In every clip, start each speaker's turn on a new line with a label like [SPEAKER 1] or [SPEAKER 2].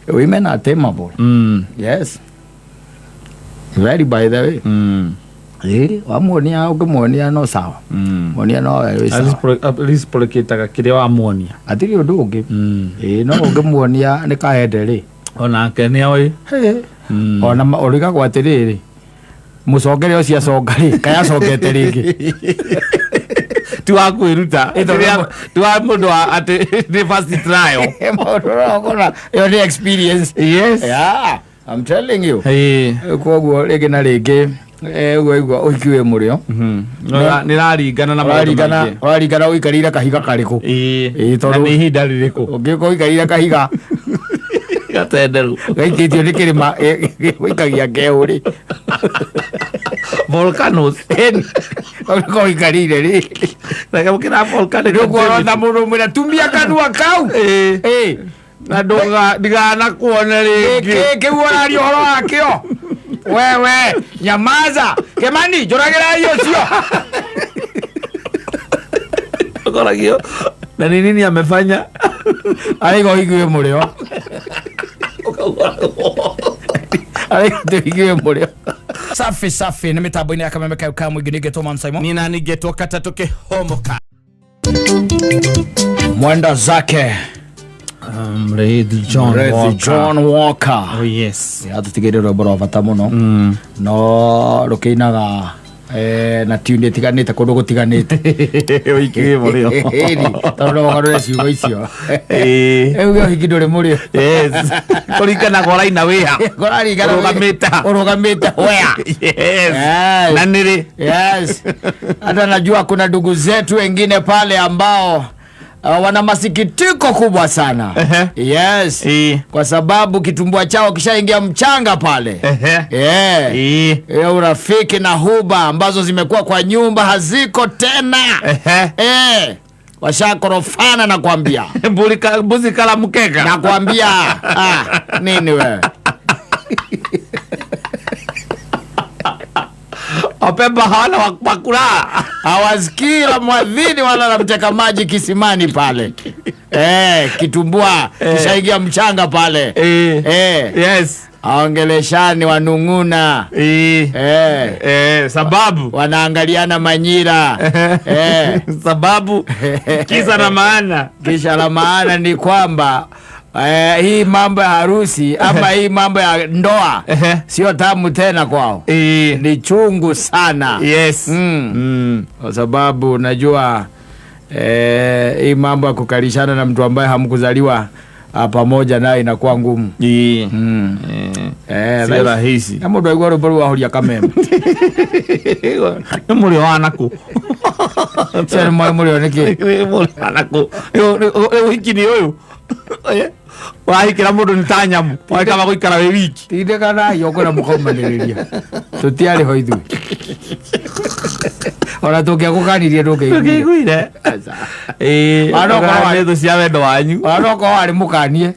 [SPEAKER 1] Women are tameable. Yes, very, by the way. Ĩ wamuonia, ũngĩmuonia no sawa. Muonia no wĩ sawa.
[SPEAKER 2] Reciprocataga kĩrĩa wamuonia.
[SPEAKER 1] Hatirĩ ũndũ ũngĩ. Ĩ no ũngĩmuonia nĩ kaende rĩ,
[SPEAKER 2] onake nĩ oĩ.
[SPEAKER 1] Ona ũrigagwo atĩrĩrĩ, mũcongere ũcio aconga rĩ, kaĩ acongete rĩngĩ?
[SPEAKER 2] Ti wa kwĩruta.
[SPEAKER 1] Ĩ, tondũ-
[SPEAKER 2] Ti wa mũndũ wa atĩ nĩ first trial.
[SPEAKER 1] Maũndũ ũrakora ĩyo nĩ experience. Yeah, I'm telling you. Koguo rĩngĩ na rĩngĩ, ũguo igua ũhiki wĩ mũrĩo.
[SPEAKER 2] Nĩ raringana na maũndũ
[SPEAKER 1] ũraringana
[SPEAKER 2] maingĩ.
[SPEAKER 1] Ũraringana ũikarĩire kahiga karĩkũ. Ĩĩ,
[SPEAKER 2] Na
[SPEAKER 1] tondũ-
[SPEAKER 2] nĩ ihinda rĩrĩkũ.
[SPEAKER 1] Ũngĩkorwo ũikarĩire kahiga
[SPEAKER 2] gatenderu
[SPEAKER 1] gaikĩtio nĩ kĩrĩma gũikagia keũ rĩ,
[SPEAKER 2] volcanoes.
[SPEAKER 1] Ũngĩkorwo ũikarĩire rĩ,
[SPEAKER 2] Kĩra volcanic.
[SPEAKER 1] Nĩ ũkuorota mũndũ mwĩra tumia kanua kau. Ĩ.
[SPEAKER 2] Na ndũga ndiganakuone rĩngĩ.
[SPEAKER 1] Gĩkĩ kĩu ũraria ũhoro wakĩo wewe, nyamaza. Kĩmani, njũragĩrai ũcio.
[SPEAKER 2] Ũkoragio na nĩ nini amefanya.
[SPEAKER 1] Araiga ũhiki wĩ mũrĩo, araiga atĩ ũhiki wĩ mũrĩo. Safi safi, nĩ mĩtambo-inĩ ya Kameme kayo ka mũingĩ, nĩngetwo Man Simon.
[SPEAKER 2] Nina ningetwo katatũ kĩhomoka.
[SPEAKER 1] Mwenda zake.
[SPEAKER 2] Mreithi John.
[SPEAKER 1] Mreithi John Walker.
[SPEAKER 2] Oh yes.
[SPEAKER 1] Atũtigĩire rwĩmbo rwa bata mũno, no rũkĩinaga na tune ĩtiganĩte kũndũ gũtiganĩte.
[SPEAKER 2] Ũhiki wĩ mũrĩo.
[SPEAKER 1] Ĩni, tondũ no ũgarũre ciugo icio.
[SPEAKER 2] Ĩĩ.
[SPEAKER 1] Rĩu ũhiki ndũrĩ mũrĩo.
[SPEAKER 2] Yes, kũringana ũraina wĩha.
[SPEAKER 1] Kũraringana
[SPEAKER 2] Ũrũgamĩte ha.
[SPEAKER 1] Ũrũgamĩte where.
[SPEAKER 2] Yes.
[SPEAKER 1] Yes.
[SPEAKER 2] Na nĩrĩ.
[SPEAKER 1] Yes, hata najua kuna ndugu zetu wengine pale ambao wana masikitiko kubwa sana. Yes. Kwa sababu kitumbua chao kishaingia mchanga pale. Yeah. Urafiki na huba ambazo zimekuwa kwa nyumba haziko tena. Washakorofana, nakwambia.
[SPEAKER 2] Mbuzi kala mkeka.
[SPEAKER 1] Nakwambia. Ah, nini wewe?
[SPEAKER 2] Wapemba hawana wa kulala.
[SPEAKER 1] Hawasikii la mwadhini wala la mteka maji kisimani pale. Kitumbua kishaingia mchanga pale. Aongeleshani, wanung'una.
[SPEAKER 2] Sababu
[SPEAKER 1] Wanaangaliana manyira.
[SPEAKER 2] Sababu kisa na maana.
[SPEAKER 1] Kisha la maana ni kwamba hii mambo ya harusi ama hii mambo ya ndoa sio tamu tena kwao, ni chungu sana. Kwa sababu najua hii mambo ya kukalishana na mtu ambaye hamkuzaliwa pamoja naye inakuwa ngumu.
[SPEAKER 2] Sio rahisi.
[SPEAKER 1] Na mũndũ aigua rwĩmbo rũu ahoria Kameme.
[SPEAKER 2] Nĩ mũrĩo wa nakũ?
[SPEAKER 1] Cio nĩ moĩ mũrĩo nĩkĩ.
[SPEAKER 2] Nĩ mũrĩo wa nakũ? Ũhiki nĩ ũyũ ũrahikĩra mũndũ nĩ ta nyamũ wagĩkaba gũikara wĩ wiki.
[SPEAKER 1] Tindĩkanai ũkwĩra mũkaumanĩrĩria, tũtiarĩ ho ithuĩ, ona tũngĩagũkanirie ndũngĩiguire.
[SPEAKER 2] Ndũngĩiguire.
[SPEAKER 1] Ona no korwo
[SPEAKER 2] nĩ thũ cia wendo wanyu.
[SPEAKER 1] Ona no korwo warĩ mũkanie.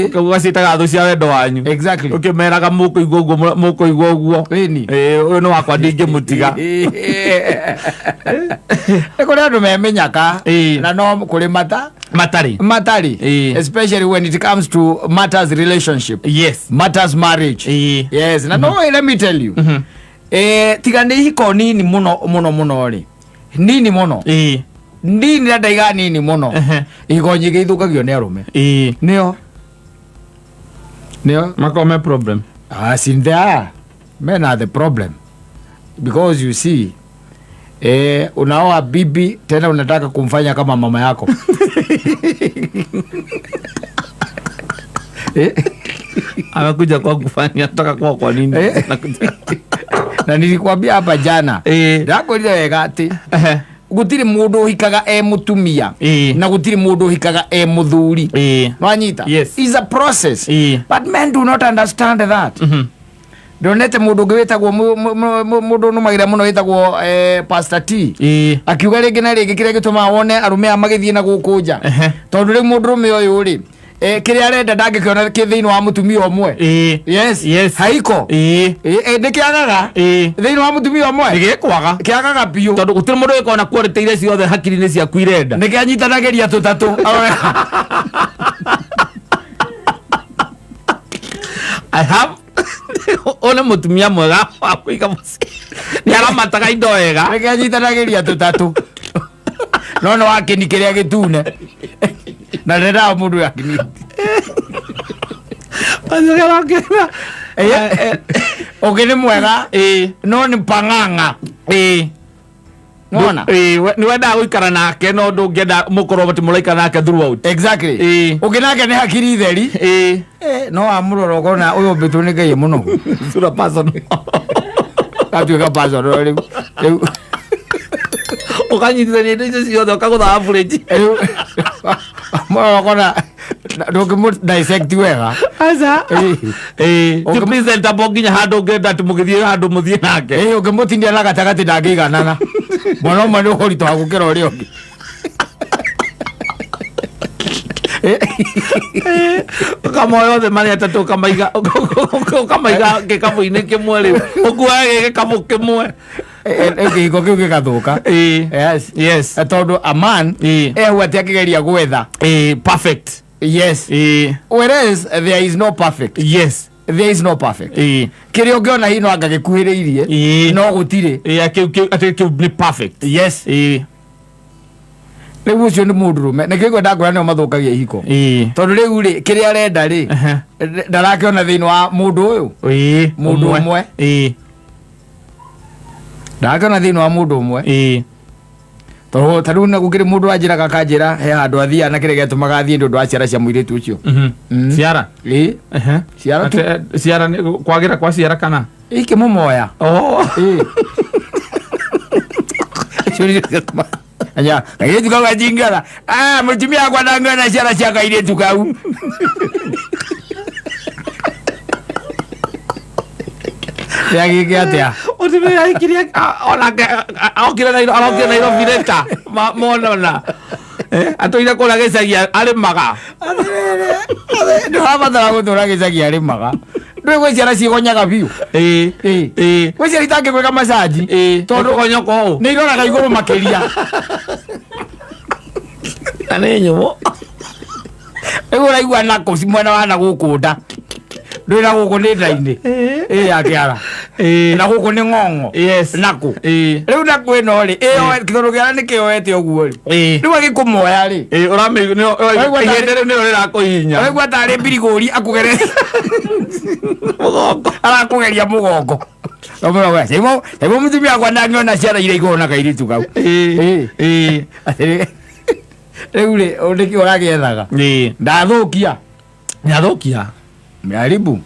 [SPEAKER 2] Ũgaciĩtaga thũ cia wendo wanyu. Ũkĩmeraga mũkũigua ũguo, mũkũigua ũguo. Ũyũ nĩ wakwa, ndingĩmũtiga.
[SPEAKER 1] Nĩ kũrĩ andũ memenyaka na no kũrĩ mata
[SPEAKER 2] matarĩ.
[SPEAKER 1] Matarĩ. Especially when it comes to matters relationship, matters marriage. Yes, na no, let me tell you, tiga nĩ ihiko nini mũno mũno mũno rĩ, nini mũno, nini na ndaiga nini mũno. Ihiko nyingĩ ithũkagio nĩ arũme. Nĩo nĩo
[SPEAKER 2] Makorwo me problem.
[SPEAKER 1] As in there are men are the problem, because you see, unaoa bibi tena unataka kumfanya kama mama yako.
[SPEAKER 2] Amekuja kwa kufanya, nataka kuwa kwa nini?
[SPEAKER 1] Na nilikwambia hapa jana, ndakwĩrire wega atĩ gũtirĩ mũndũ ũhikaga e mũtumia na gũtirĩ mũndũ ũhikaga e mũthuri. Wanyita?
[SPEAKER 2] Yes.
[SPEAKER 1] Is a process. But men do not understand that. Ndonete mũndũ ũngĩ wĩtagwo mũndũ nũmagĩra mũno wĩtagwo Pastor T akiuga rĩngĩ na rĩngĩ kĩrĩa gĩtũmaga wone arũme aya magĩthiĩ na gũkũ nja, tondũ rĩu mũndũrũme ũyũ rĩ, kĩrĩa arenda ndangĩkĩona kĩ thĩinĩ wa mũtumia ũmwe. Yes. Haiko. Nĩ kĩagaga thĩinĩ wa mũtumia ũmwe.
[SPEAKER 2] Nĩgĩkwaga.
[SPEAKER 1] Kĩagaga biũ.
[SPEAKER 2] Tondũ gũtirĩ mũndũ wĩkorwo na quality iria ciothe hakiri-inĩ ciaku irenda.
[SPEAKER 1] Nĩ kĩanyitanagĩria tũtatũ.
[SPEAKER 2] I have one mutumia mwega wa kũiga mũciĩ nĩ aramataga indo wega.
[SPEAKER 1] Reke anyitanagĩria tũtatũ, no nĩ wa kĩni kĩrĩa gĩtune na ndendaga mũndũ ya kĩni. Ũngĩ nĩ mwega no nĩ pang'ang'a. Nona.
[SPEAKER 2] Nĩ wendaga gũikara nake no ndũngĩenda mũkorwo atĩ mũraikara nake throughout.
[SPEAKER 1] Exactly. Ũngĩ nake nĩ hakiri theri. No wamũrora ũkona ũyũ ũmbĩtwo nĩ Ngai mũno.
[SPEAKER 2] Sura personal.
[SPEAKER 1] Gatuĩka personal rĩu. Rĩu
[SPEAKER 2] ũkanyitithania indo icio ciothe ũkagũtha average.
[SPEAKER 1] Rĩu mũrora ũkona ndũngĩmũ dissect wega.
[SPEAKER 2] Aca. Ti presentable nginya handũ ũngĩenda atĩ mũgĩthiĩ handũ mũthiĩ nake.
[SPEAKER 1] Ũngĩmũtindia na gatagatĩ ndangĩiganana. Mwana ũmwe nĩ ũkũritũha gũkĩra ũrĩa ũngĩ.
[SPEAKER 2] Ũkamoya othe marĩ atatũ ũkamaiga ũkamaiga gĩkabũ-inĩ kĩmwe rĩu ũkuage gĩkabũ kĩmwe.
[SPEAKER 1] Kĩhiko kĩu gĩgathũka. Yes.
[SPEAKER 2] Yes.
[SPEAKER 1] Tondũ a man ehu atĩ akĩgeria gwetha.
[SPEAKER 2] Perfect.
[SPEAKER 1] Yes. Whereas there is no perfect.
[SPEAKER 2] Yes.
[SPEAKER 1] There is no perfect. Kĩrĩa ũngĩona hihi no anga gĩkuhĩrĩirie no gũtirĩ.
[SPEAKER 2] Kĩu kĩu atĩ kĩu nĩ perfect.
[SPEAKER 1] Yes. Rĩu ũcio nĩ mũndũrũme nĩkĩo ngwenda ngwĩra nĩo mathũkagia ihiko. Tondũ rĩu rĩ kĩrĩa arenda rĩ ndarakĩona thĩinĩ wa mũndũ ũyũ. Mũndũ ũmwe. Ndarakĩona thĩinĩ wa mũndũ ũmwe. Tondũ ta rĩu na gũkĩrĩ mũndũ wanjĩraga akanjĩra he handũ athiaga na kĩrĩa gĩatũmaga athiĩ nĩ ũndũ wa ciara cia mũirĩtu ũcio.
[SPEAKER 2] Ciara?
[SPEAKER 1] Ĩĩ. Ciara tu.
[SPEAKER 2] Atĩ, ciara nĩ kwagĩra kwa ciara kana?
[SPEAKER 1] Ikĩmũmoya.
[SPEAKER 2] Oh.
[SPEAKER 1] Ĩĩ. Icio nĩcio ciatũmaga. Anya, kairĩtu kau gacingĩra. Ah, mũtumia wakwa ndangĩona ciara cia kairĩtu kau. Gĩagĩke atĩa?
[SPEAKER 2] Mũtumia aikirie onake okire Nairobi, arokire Nairobi reta monona. Atũire kũrĩa gĩcagi arĩmaga.
[SPEAKER 1] Ndũrabatara gũtũra gĩcagi arĩmaga. Ndũĩ gwĩ ciana cigonyaga biũ. Gwĩ ciana itangĩgwĩka macaji.
[SPEAKER 2] Tondũ kũgonyoka ũũ.
[SPEAKER 1] Nĩ iroraga igũrũ makĩria.
[SPEAKER 2] Na nĩ nyũmũ.
[SPEAKER 1] Rĩu ũraigua nakũ mwena wa na gũkũ nda. Ndũĩ na gũkũ nĩ nda-inĩ. Ĩ ya kĩara. Na gũkũ nĩ ng'ong'o.
[SPEAKER 2] Yes.
[SPEAKER 1] Nakũ. Rĩu nakũ ĩno rĩ, ĩyo tondũ kĩara nĩ kĩoete ũguo rĩ. Rĩu agĩkũmoya rĩ.
[SPEAKER 2] Ũramĩigua ihĩndĩ rĩu nĩrĩo rĩrakũhihinya.
[SPEAKER 1] Ũraigua tarĩ mbirigũri akũgereria.
[SPEAKER 2] Mũgongo.
[SPEAKER 1] Arakũgeria mũgongo. Rĩu mũtumia wakwa ndangĩona ciara iria igũrũ na kairĩtu kau. Rĩu rĩ, nĩkĩ ũragĩethaga? Ndathũkia.
[SPEAKER 2] Nĩathũkia.
[SPEAKER 1] Meharibu.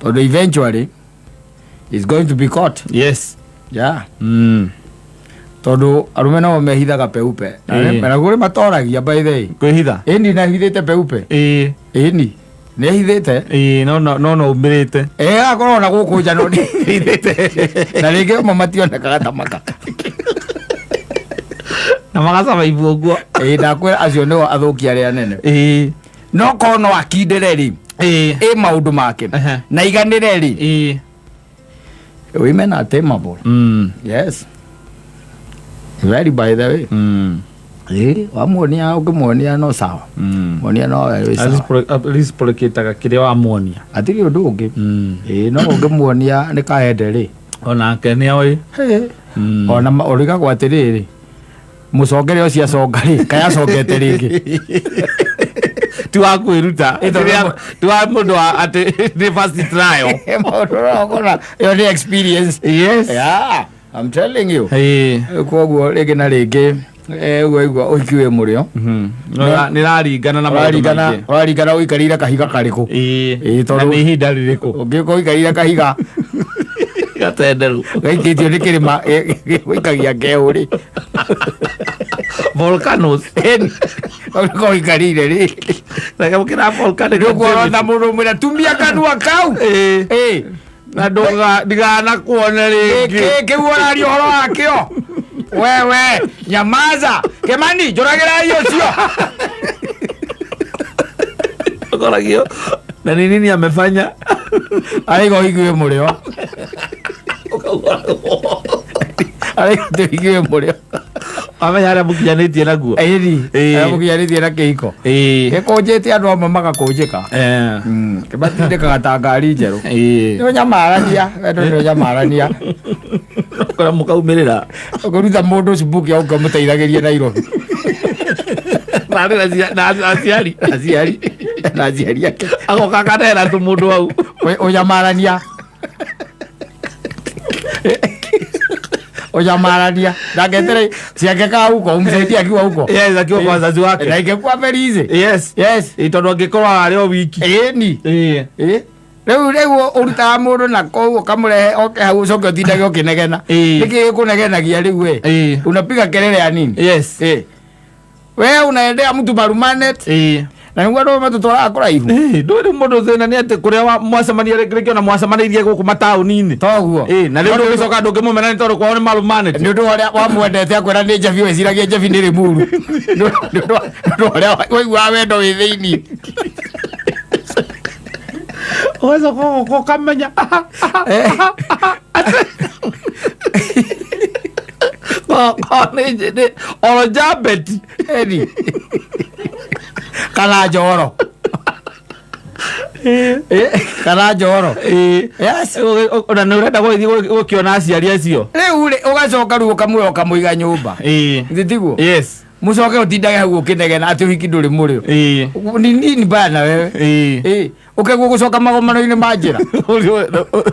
[SPEAKER 1] Tondũ eventually is going to be caught.
[SPEAKER 2] Yes.
[SPEAKER 1] Yeah. Tondũ arũme nao mehithaga peupe. Na kũrĩ matoragia by the way.
[SPEAKER 2] Kwĩhitha?
[SPEAKER 1] Ĩni nahithĩte peupe. Ĩni. Nĩahithĩte.
[SPEAKER 2] No no no no umĩrĩte.
[SPEAKER 1] Akorwo ona gũkũ nja no nĩahithĩte. Na rĩngĩ amwe mationekaga ta maka.
[SPEAKER 2] Na magasurvive ũguo.
[SPEAKER 1] Ndakwĩra acio nĩo athũkia arĩa anene. No korwo no akindĩre rĩ. Ĩ maũndũ make. Na iganĩre rĩ. Women are tameable. Yes. Very by the way. Wamuonia ũngĩmuonia no sawa. Muonia no wĩ sawa.
[SPEAKER 2] Reciprocate-aga kĩrĩa wamuonia.
[SPEAKER 1] Hatirĩ ũndũ ũngĩ. No ũngĩmuonia nĩ kaende rĩ.
[SPEAKER 2] Onake nĩ oĩ.
[SPEAKER 1] Ona ũrigagwo atĩrĩrĩ, mũcongere ũcio aconga rĩ, kaĩ acongete rĩngĩ.
[SPEAKER 2] Ti wa kwĩruta. Ti wa mũndũ wa atĩ nĩ first trial.
[SPEAKER 1] Maũndũ ũrakora ĩyo nĩ experience.
[SPEAKER 2] Yes.
[SPEAKER 1] Yeah, I'm telling you. Koguo rĩngĩ na rĩngĩ ũguo igua ũhiki wĩ mũrĩo.
[SPEAKER 2] Nĩraringana na maũndũ maingĩ.
[SPEAKER 1] Ũraringana ũikarĩire kahiga karĩkũ.
[SPEAKER 2] Na nĩ ihinda rĩrĩkũ.
[SPEAKER 1] Ũngĩkorwo ũikarĩire kahiga
[SPEAKER 2] gatenderu
[SPEAKER 1] gaikĩtio nĩ kĩrĩma gũikagia ngeũ rĩ.
[SPEAKER 2] Volcanoes.
[SPEAKER 1] Ũngĩkorwo ũikarĩire rĩ.
[SPEAKER 2] Na gũkĩra volcanic.
[SPEAKER 1] Nĩ ũkuorota mũndũ ũmwĩra tumia kanua kau.
[SPEAKER 2] Na ndiganakuone rĩngĩ.
[SPEAKER 1] Gĩkĩ kĩu ũraria ũhoro wakĩo. Wewe nyamaza. Kĩmani njũragĩrai ũcio.
[SPEAKER 2] Ũkoragio na nĩ nini amefanya.
[SPEAKER 1] Araiga ũhiki wĩ mũrĩo. Araiga ũhiki wĩ mũrĩo.
[SPEAKER 2] Wamenya harĩa mũkinyanĩtie naguo.
[SPEAKER 1] Ĩni.
[SPEAKER 2] Ĩĩ.
[SPEAKER 1] Mũkinyanĩtie na kĩhiko.
[SPEAKER 2] Ĩĩ.
[SPEAKER 1] Gĩkũnjĩte andũ amwe magakũnjĩka.
[SPEAKER 2] Eh.
[SPEAKER 1] Kĩmatindĩkaga ta ngari njerũ.
[SPEAKER 2] Ĩĩ.
[SPEAKER 1] Nĩ ũnyamarania, wendo nĩ ũnyamarania.
[SPEAKER 2] Kũrĩa mũkaumĩrĩra.
[SPEAKER 1] Ũkũruta mũndũ cubuki au ũkamũteithagĩria Nairobi.
[SPEAKER 2] Na arĩ na na aciari.
[SPEAKER 1] Aciari na aciari ake.
[SPEAKER 2] Agoka akanera tu mũndũ hau.
[SPEAKER 1] Ũnyamarania. Ũnyamarania. Ndaketere ciake kaa huko umsaidie akiwa huko.
[SPEAKER 2] Yes, akiwa kwa wazazi wake.
[SPEAKER 1] Na ingekuwa very easy.
[SPEAKER 2] Yes.
[SPEAKER 1] Yes.
[SPEAKER 2] Ĩ, tondũ angĩkorwo arĩ o wiki.
[SPEAKER 1] Ĩni.
[SPEAKER 2] Ĩĩ.
[SPEAKER 1] Ĩ. Rĩu ũrutaga mũndũ na kũu ũkamũrehe oke hau ũcoke ũtindage ũkĩnegena.
[SPEAKER 2] Ĩĩ.
[SPEAKER 1] Nĩkĩ gĩkũnegenagia rĩu we?
[SPEAKER 2] Ĩĩ.
[SPEAKER 1] Unapiga kelele ya nini?
[SPEAKER 2] Yes.
[SPEAKER 1] Ĩ. We unaendea mtu marumanet
[SPEAKER 2] Ĩĩ.
[SPEAKER 1] na nĩguo andũ matũtwaraga kũraihu.
[SPEAKER 2] Ĩĩ, ndũĩ rĩu mũndũ thĩna nĩ atĩ kũrĩa mwacemania rĩngĩ rĩngĩ ona mwacemanĩirie gũkũ mataũni-inĩ.
[SPEAKER 1] Toguo.
[SPEAKER 2] Ĩĩ, na rĩu ndũngĩcoka ndũngĩmũmena nĩ tondũ kwao nĩ marumanĩte.
[SPEAKER 1] Nĩ ũndũ wa ũrĩa wamwendete akwĩra nĩ njabi weciragia njabi nĩ rĩmuru. Nĩ ũndũ wa ũrĩa waiguaga wendo wĩ thĩiniĩ.
[SPEAKER 2] Ũgacoka ũgoka ũkamenya. Oro njambeti.
[SPEAKER 1] Eni. Kana njoro. Kana njoro.
[SPEAKER 2] Ĩĩ.
[SPEAKER 1] Yes.
[SPEAKER 2] Ona nĩ ũrenda gũgĩthiĩ gũkĩona aciari acio.
[SPEAKER 1] Rĩu rĩ ũgacoka rĩu ũkamũoya ũkamũiga nyũmba.
[SPEAKER 2] Ĩĩ.
[SPEAKER 1] Githĩ tiguo?
[SPEAKER 2] Yes.
[SPEAKER 1] Mũcoke ũtindage hau ũkĩnegena atĩ ũhiki ndũrĩ mũrĩo.
[SPEAKER 2] Ĩĩ.
[SPEAKER 1] Ni nini baya na wewe?
[SPEAKER 2] Ĩĩ.
[SPEAKER 1] Ĩ, ũkaigua gũcoka magomano-inĩ ma njĩra.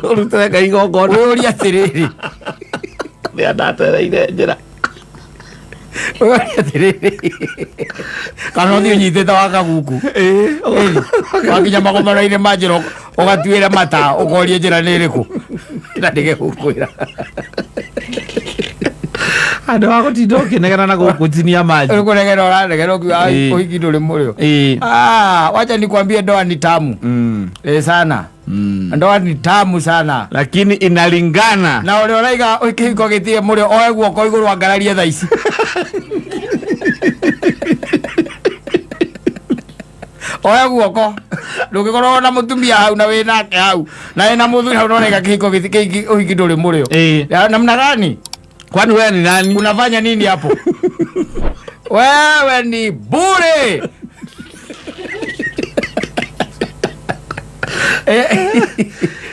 [SPEAKER 2] Ũrutĩre Ngai igongona.
[SPEAKER 1] Wĩyũrie atĩrĩrĩ.
[SPEAKER 2] Nĩ ndatereire njĩra.
[SPEAKER 1] Wĩyũrie atĩrĩrĩ. Kana ũthiĩ ũnyitĩte wa kaguku.
[SPEAKER 2] Ĩĩ.
[SPEAKER 1] Wakinya magomano-inĩ ma njĩra ũgatuĩra mata ũkoria njĩra nĩ ĩrĩkũ. Na ndige gũkwĩra.
[SPEAKER 2] Andũ a gũtinda ũkĩnegena na gũkũ tinia maji.
[SPEAKER 1] Rĩu kũnegena ũranegena ũkiuga
[SPEAKER 2] Ĩĩ.
[SPEAKER 1] ũhiki ndũrĩ mũrĩo.
[SPEAKER 2] Ĩĩ.
[SPEAKER 1] Ah, wacha nikwambie ndoa ni tamu. Eh, sana. Ndoa ni tamu sana.
[SPEAKER 2] Lakini inalingana.
[SPEAKER 1] Na ũrĩa ũraiga kĩhiko gĩtirĩ mũrĩo oe guoko igũrũ angararie thaa ici. Oe guoko ndũngĩkorwo na mũtumia hau na wĩ nake hau na wĩna mũthuri hau na ũraiga kĩhiko ũhiki ndũrĩ mũrĩo.
[SPEAKER 2] Ĩĩ.
[SPEAKER 1] Ya, namna gani?
[SPEAKER 2] Kwani wewe ni nani?
[SPEAKER 1] Unafanya nini hapo? Wewe ni bure.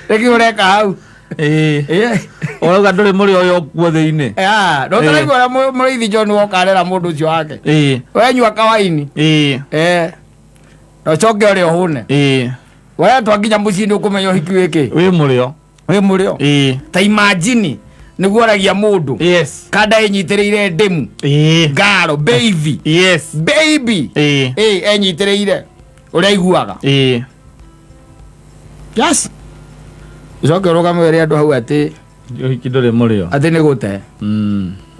[SPEAKER 1] Rĩngĩ ũreka hau.
[SPEAKER 2] Ĩĩ.
[SPEAKER 1] Eh.
[SPEAKER 2] Ũrauga ndũrĩ mũrĩo ũyũ kuo thĩinĩ.
[SPEAKER 1] Ah, no tũraigua ũrĩa mũrĩithi John Walker arera mũndũ ũcio wake.
[SPEAKER 2] Ĩĩ.
[SPEAKER 1] We nyua kawaini.
[SPEAKER 2] Ĩĩ.
[SPEAKER 1] Eh. Na ũcoke ũrĩa ũhũne.
[SPEAKER 2] Ĩĩ.
[SPEAKER 1] We twakinya mũciĩ nĩ ũkũmenya ũhiki wĩkĩ.
[SPEAKER 2] Wĩ mũrĩo.
[SPEAKER 1] Wĩ mũrĩo.
[SPEAKER 2] Ĩĩ.
[SPEAKER 1] Ta imagine nĩguo aragia mũndũ.
[SPEAKER 2] Yes.
[SPEAKER 1] Kanda ĩnyitĩrĩire ndĩmu.
[SPEAKER 2] Ĩĩ.
[SPEAKER 1] Ngaro baby.
[SPEAKER 2] Yes.
[SPEAKER 1] Baby.
[SPEAKER 2] Ĩĩ.
[SPEAKER 1] Ĩ enyitĩrĩire ũrĩa aiguaga.
[SPEAKER 2] Ĩĩ.
[SPEAKER 1] Yes. Ũcoke ũrũgame wĩre andũ hau atĩ
[SPEAKER 2] Ũhiki ndũrĩ mũrĩo.
[SPEAKER 1] atĩ nĩ gũte.